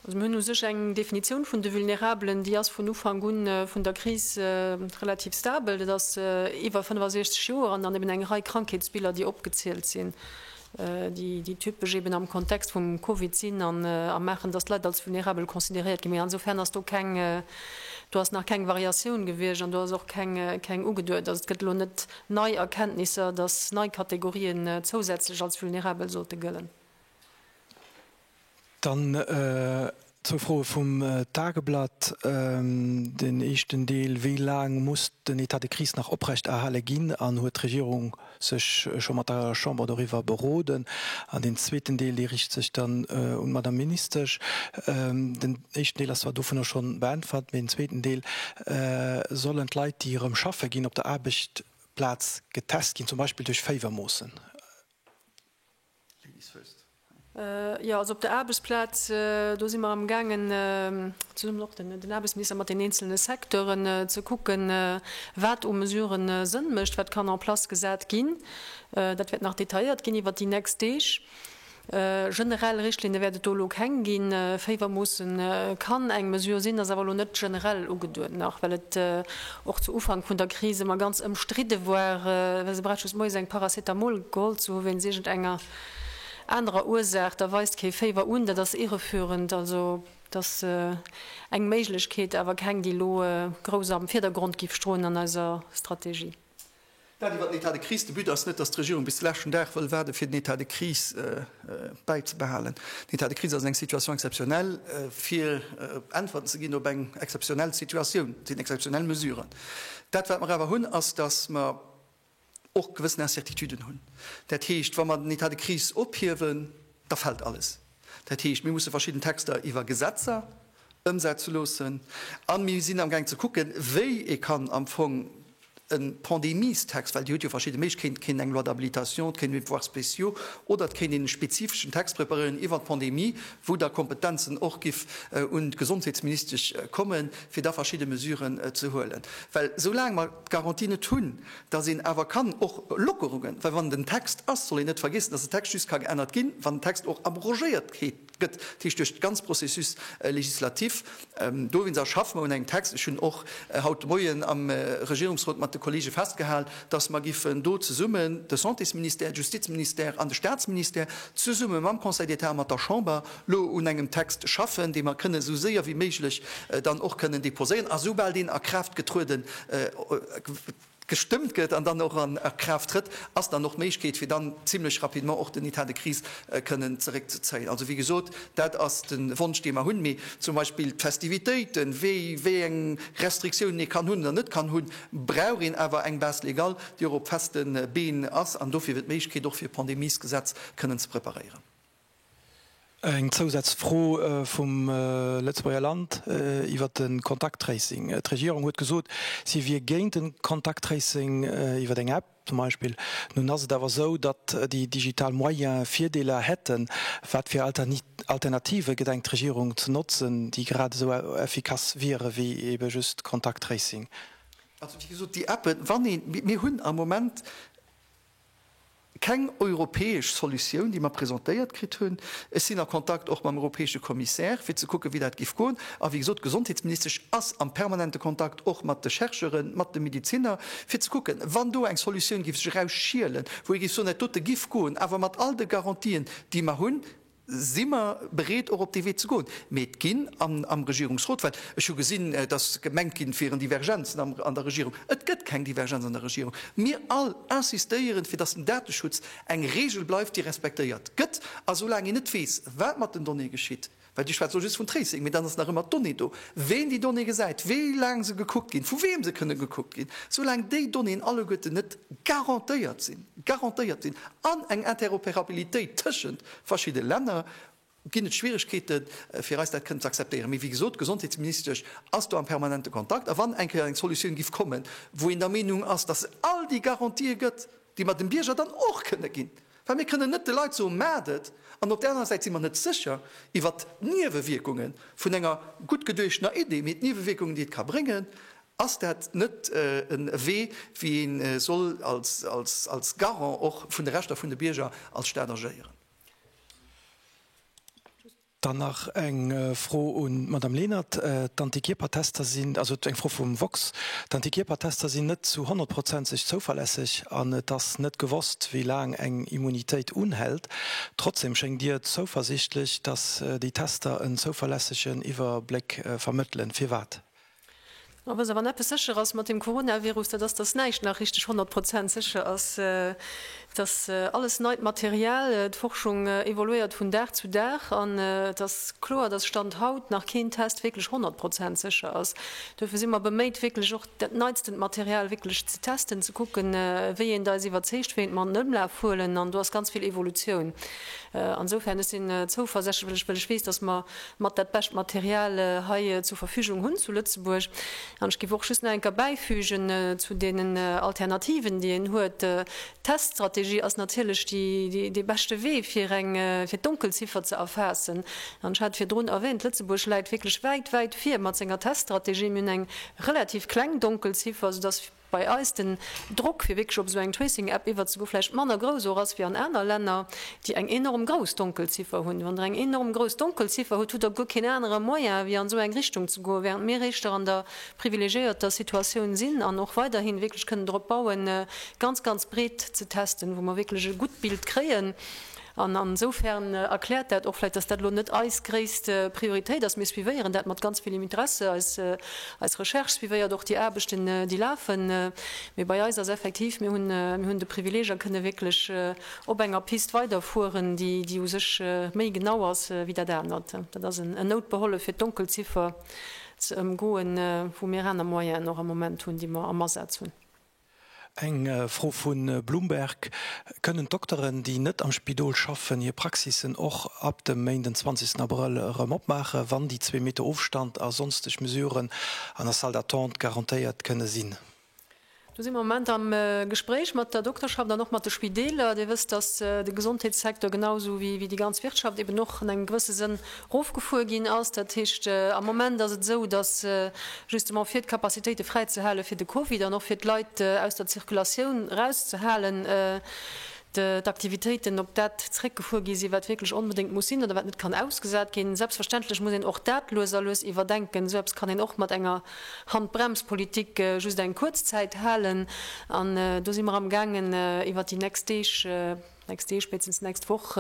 Also mir hunn u sech eng Definitioun vun de Vulnerabelen, déi ass vun Ufank un vun der Kris relativ stabel. Dat ass iwwer 65 Joer an dann eben eng Rei Krankheetsbiller, déi opgezielt sinn, déi typesch eben am Kontext vum Covid sinn an a maachen, datt d'Leit als vulnerabel consideréiert ginn. Mee insofern ass do keng, do ass nach keng Variatioun gewiescht an do ass och keng, keng ugeduet. Also et gëtt elo net nei Erkenntnisser, datt nei Kategorien zousätzlech als vulnerabel sollte gëllen. Dann zwou Froe vum Tageblatt. Den éischten Deel, Wéi laang muss den État de crise nach oprechterhale ginn an huet d'Regierung sech scho mat der Chamber doriwwer beroden? An deen zweeten Deel, dee riicht sech dann un d'Madame Ministesch. Den éischten Deel ass zwar dovunner schonn beäntwert, mee den zweeten Deel, Sollen d'Leit, déi erëm schaffe ginn, op der Aarbechtsplaz getest ginn, zum Beispill duerch Féiwermoossen? Ladies first. Jo, also op der Aarbechtsplaz, do si mer amgaangen, zesummen och den Aarbechtsminister mat den eenzelne Secteuren, ze kucken, wat u Mesuren Sënn mécht, wat kann en place gesat ginn. Dat wäert nach detailléiert ginn iwwert déi nächst Deeg. Generell Richtlinne wäert et do elo keng ginn. Féiwermoossen kann eng Mesure sinn, ass awer elo net generell ugeduet nach, well et och zu Ufank vun der Kris ëmmer ganz ëmstridde war, well se brauch just moies eng Paracetamol geholl ze hu wéinst iergend enger anerer Ursaach, da weist kee Féiwer un. Dat ass irreführend. Also et ass eng Méiglechkeet, awer keng, déi elo grouss am Virdergrond giff stoen an eiser Strategie. Dat iwwer den État de crise, de But ass net, datt d'Regierung bis de leschten Dag wëll waarden, fir den État de crise bäizebehalen. Den État de crise ass eng Situation exceptionnelle, fir Äntwerten ze ginn op eng exceptionnelle Situatioun. Dat sinn exceptionnell Mesuren. Dat, wat mer awer hunn, ass, datt mer och gewëssen Incertituden hunn. Dat heescht, wa mer den État de crise ophiewen, da fält alles. Dat heescht, mir musse verschidden Texter iwwer Gesetzer ëmsetze loossen a mir sinn amgaang ze kucken, wéi ee kann am Fong e Pandemiestext, well Dir hutt jo verschidde Méiglechkeeten, et kéint eng Loi d'habilitation, et kéint een Pouvoirs spéciaux oder et kéint een e spezifeschen Text preparéieren iwwert d'Pandemie, wou da Kompetenzen och giff un d'Gesondheetsministesch kommen, fir da verschidde Mesuren ze huelen. Well soulaang mer d'Garantie net hunn, dass een awer kann och Lockerungen, well wann den Text ass, soll een net vergiessen, dass de Text just ka geännert ginn, wann den Text och abrogéiert gëtt, dat heescht duerch d'ganz Processus législatif. Dowéinster schaffe mer un engem Text. Ech hunn och haut de Moien am Regierungsrot mat de Kollege festgehal, dass mer giffen do zesummen, de Santésministère, de Justizministère an de Statsministère, zesumme mam Conseil d'État a mat der Chamber lo un engem Text schaffen, dee mer kënnen esou séier wéi méiglech dann och kënnen déposéieren a soubal deen a Kraaft getrueden, gestëmmt gëtt an dann och a Kraaft trëtt, ass dann och d'Méiglechkeet, fir dann zimlech rapidement och den État de crise kënnen zeréckzezéien. Also, wéi gesot, dat ass de Wonsch, dee mer hunn. Mee zum Beispill d'Festivitéiten, wéi, wéi eng Restriktiounen ee kann hunn oder net kann hunn, brauch een awer eng Base légale, déi och op feste Been ass an dofir wier d'Méiglechkeet och fir e Pandemiesgesetz kënnen ze preparéieren. Eng Zousazfro vum Lëtzebuerger Land iwwer de Kontakttracing. D'Regierung huet gesot, si wier géint de Kontakttracing iwwer eng App zum Beispill. Nun ass et awer esou, datt déi digital Moyene Virdeeler hätten. Wat fir Alternative gedenkt d'Regierung ze notzen, déi grad esou effikass wiere wéi ebe just Kontakttracing? Also wéi gesot, déi Appen, wann een, mir hunn am Moment Keng europäesch Solutioun, déi mer presentéiert kritt hunn. Ech sinn a Kontakt och mam europäesche Kommissär, fir ze kucken, wéi dat géif goen. A wéi gesot, d'Gesondheetsministesch ass am permanente Kontakt och mat de Chercheuren, mat de Medizinner, fir ze kucken, wann do eng Solutioun géif sech erausschielen, wou ee géif soen, dat dote giff goen, awer mat all de Garantien, déi mer hunn, si mer bereet och op dee Wee ze goen. Mee et ginn am Regierungsrot, well ech hu gesinn, dass gemengt ginn, et wieren Divergenzen an der Regierung. Et gëtt keng Divergenz an der Regierung. Mir all insistéieren, fir dass den Dateschutz eng Regel bleift, déi respektéiert gëtt. A soulaang een net weess, wat mat den Donnéeë geschitt, well Dir schwätzt elo just vun Tracing, mee dann ass nach ëmmer d'Donnée do, ween déi Donnée gesäit, wéi laang se gekuckt ginn, vu weem se kënne gekuckt ginn, soulaang déi Donnéeën alleguerten net garantéiert sinn, garantéiert sinn an eng Interopérabilitéit tëschent verschidde Länner, ginn et Schwieregkeeten, fir eis dat kënnen ze akzeptéieren. Mee wéi gesot, d'Gesondheetsministesch ass do am permanente Kontakt. A wann eng Kéier eng Solutioun giff kommen, wou een der Meenung ass, dass se all déi Garantië gëtt, déi mer dem Bierger dann och kënne ginn, well mir kënnen net de Leit soen, Maacht et, an op där anerer Säit si mer net sécher iwwert d'Niewewierkunge vun enger gutt geduechtener Idee, mee d'Niewewierkungen, déi et ka bréngen, Ass dat net e Wee, wéi ee soll als Garant och vun de Rechter vun de Bierger als Staat agéieren? Dann nach eng Fro un d'Madame Lenert. D'Antikierpertester sinn, also eng Fro vum Vox, d'Antikierpertester sinn net zu honnertprozenteg zouverlässeg an et ass net gewosst, wéi laang eng Immunitéit unhält. Trotzdem schéngt Dir zouversichtlech, datt déi Tester en zouverlässegen Iwwerbléck vermëttelen. Firwat? Ma wësst Der, wann eppes sécher ass mat deem Coronavirus, dat ass, dass näischt nach richteg 100 Prozent sécher ass. Et ass alles neit Material, d'Forschung evoluéiert vun Dag zu Dag an et ass kloer, dass Stand haut nach keen Test wierklech 100 Prozent sécher ass. Duerfir si mer beméit, wierklech och dat neitstent Material wierklech ze testen, ze kucken, wéi eent eis iwwerzeegt, wéi eent mer an den Ëmlaf huelen an do ass ganz vill Evolutioun. Ansoufern, ech sinn zouversächtlech, well ech weess, dass mer mat dat bescht Material hei zur Verfügung hunn zu Lëtzebuerg. An ech géif och just nach eng Kéier bäifügen zu deenen Alternativen, déi een huet, D'Teststrategie ass natierlech dee beschte Wee, fir eng, fir d'Donkelziffer ze erfaassen. An ech hat virdrun erwähnt, Lëtzebuerg läit wierklech wäit, wäit vir mat senger Teststrategie. Mir hunn eng relativ kleng Donkelziffer, soudass bei eis den Drock, fir wierklech op esou eng Tracing-App iwwerzegoen, vläicht manner grouss och ass wéi an aner Länner, déi eng enorm grouss Donkelziffer hunn. Wann Der eng enorm grouss Donkelziffer hutt, hutt Der guer keen anere Moyen, wéi an esou eng Richtung ze goen, während mir éischter an der privilegiéierter Situatioun sinn an och weiderhi wierklech kënnen drop bauen, ganz, ganz breet ze testen, wou mer wierklech e gutt Bild kréien. An ansoufern erkläert dat och vläicht, dass dat elo net eis gréisst Prioritéit ass. Mir suivéieren dat mat ganz villem Interesse. Eis, eis Recherche suivéiert och déi Aarbechten, déi lafen. Mee bei eis ass effektiv, mir hunn, mir hunn de Privileeg a kënne wierklech op enger Pist weiderfueren, déi, déi u sech méi genau ass wéi dat anert. Dat ass en Noutbehollef fir d'Donkelziffer ze ëmgoen, wou mir aner Moyenen och am Moment hunn, déi mer am Asaz hunn. Eng Fro vu Bloomberg, Kënnen d'Dokteren, déi net am Spidol schaffen, hir Praxissen och ab dem Méinden 20 Abrëll erëm opmaachen, wann déi zwee Meter Ofstand a sonsteg Mesuren an der Salle d'attente garantéiert kënne sinn? Do si mer am Moment am Gespréich mat der Dokterschaft an och mat de Spideeler. Dir wësst, datt de Gesondheetssecteur genau esou wéi déi ganz Wirtschaft eben och an engem gewësse Sënn erofgefuer ginn ass. Dat heescht, am Moment ass et esou, datt justement fir d'Capacitéite fräizehale fir de Covid an och fir d'Leit aus der Zirkulatioun erauszehalen, d'Aktivitéiten op dat zréckgefuer gi sinn, wat wierklech onbedéngt muss sinn oder wat net kann ausgesat ginn. Selbstverständlech muss een och dat lues a lues iwwerdenken. Esou eppes kann een och mat enger Handbremspolitik just eng kuerz Zäit halen. An do si mer amgaangen, iwwert déi nächst Deeg, nächst Deeg, spéitstens nächst Woch,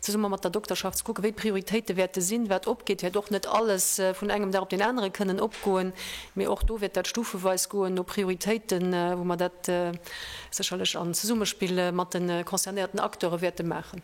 zesumme mat der Dokterschaft ze kucken, wéi d'Prioritéite wäerte sinn, wat opgeet. Wäert och net alles vun engem Dag op deen anere kënnen opgoen, mee och do wäert dat stufeweis goen no Prioritéiten, wou mer dat sécherlech an Zesummespill mat de concernéierten Acteure wäerte maachen.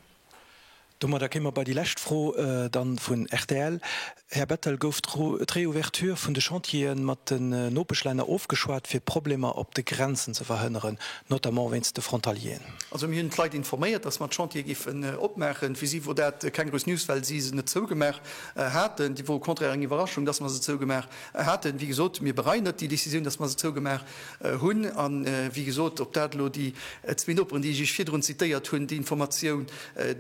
Domadder kéime mer bei déi lescht Fro dann vun rtl. Här Bettel, gouf d'Reouverture vun de Chantiere mat den Nopeschlänner ofgeschwat, fir Problemer op de Grenzen ze verhënneren, notamment wéinst de Frontalieren? Also mir hunn d'Leit informéiert, datt mer d'Chantiere géifen opmaachen. Fir si wor dat keng grouss News, well si se net zougemaach haten. Déi wor au contraire eng Iwwerraschung, datt mer se zougemaach haten. Wéi gesot, mir bereien net déi Décisioun, datt mer se zougemaach hunn. A wéi gesot, ob dat elo déi zwee Noperen, déi ech Iech virdrun zitéiert hunn, déi Informatioun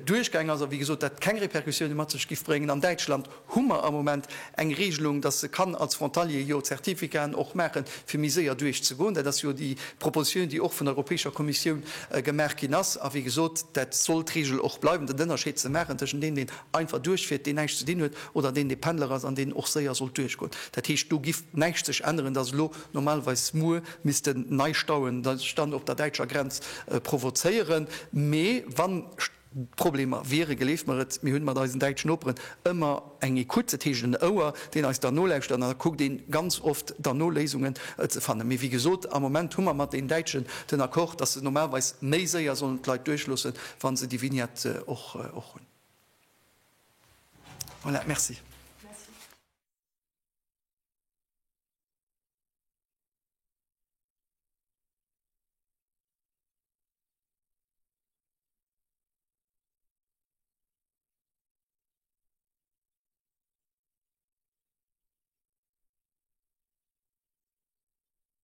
duerchgaang ass a wéi gesot dat keng Répercussioune mat sech giff bréngen. An Däitschland hu mer am Moment eng Regelung, dass se kann als Frontalier jo Zertifikaten och maachen, fir méi séier duerchzegoen. Dat ass jo déi Propositioun, déi och vun der Europäescher Kommissioun gemaach ginn ass. A wéi gesot, dat soll d'Regel och bleiwen, den Ënnerscheed ze maachen tëschent deem, deen einfach duerchfiert, deen näischt ze dinn huet, oder deen, dee Pendler ass an deen och séier sollt duerchgoen. Dat heescht, do giff näischt sech änneren, dass elo Normalerweis muer missten nei Stauen sech dann op der däitscher Grenz provozéieren, mee wann Problemer wieren, gleeft mer et, mir hunn mat eisen däitschen Noperen ëmmer eng Ecoute, dat heescht en Ouer, deen eis dann nolauschtert, an da kuckt een ganz oft dann no Léisungen ze fannen. Mee wéi gesot, am Moment hu mer mat den Däitschen den Accord, dass se normalerweis méi séier sollen d'Leit duerchloossen, wa se déi Vignette och hunn. Voilà, merci.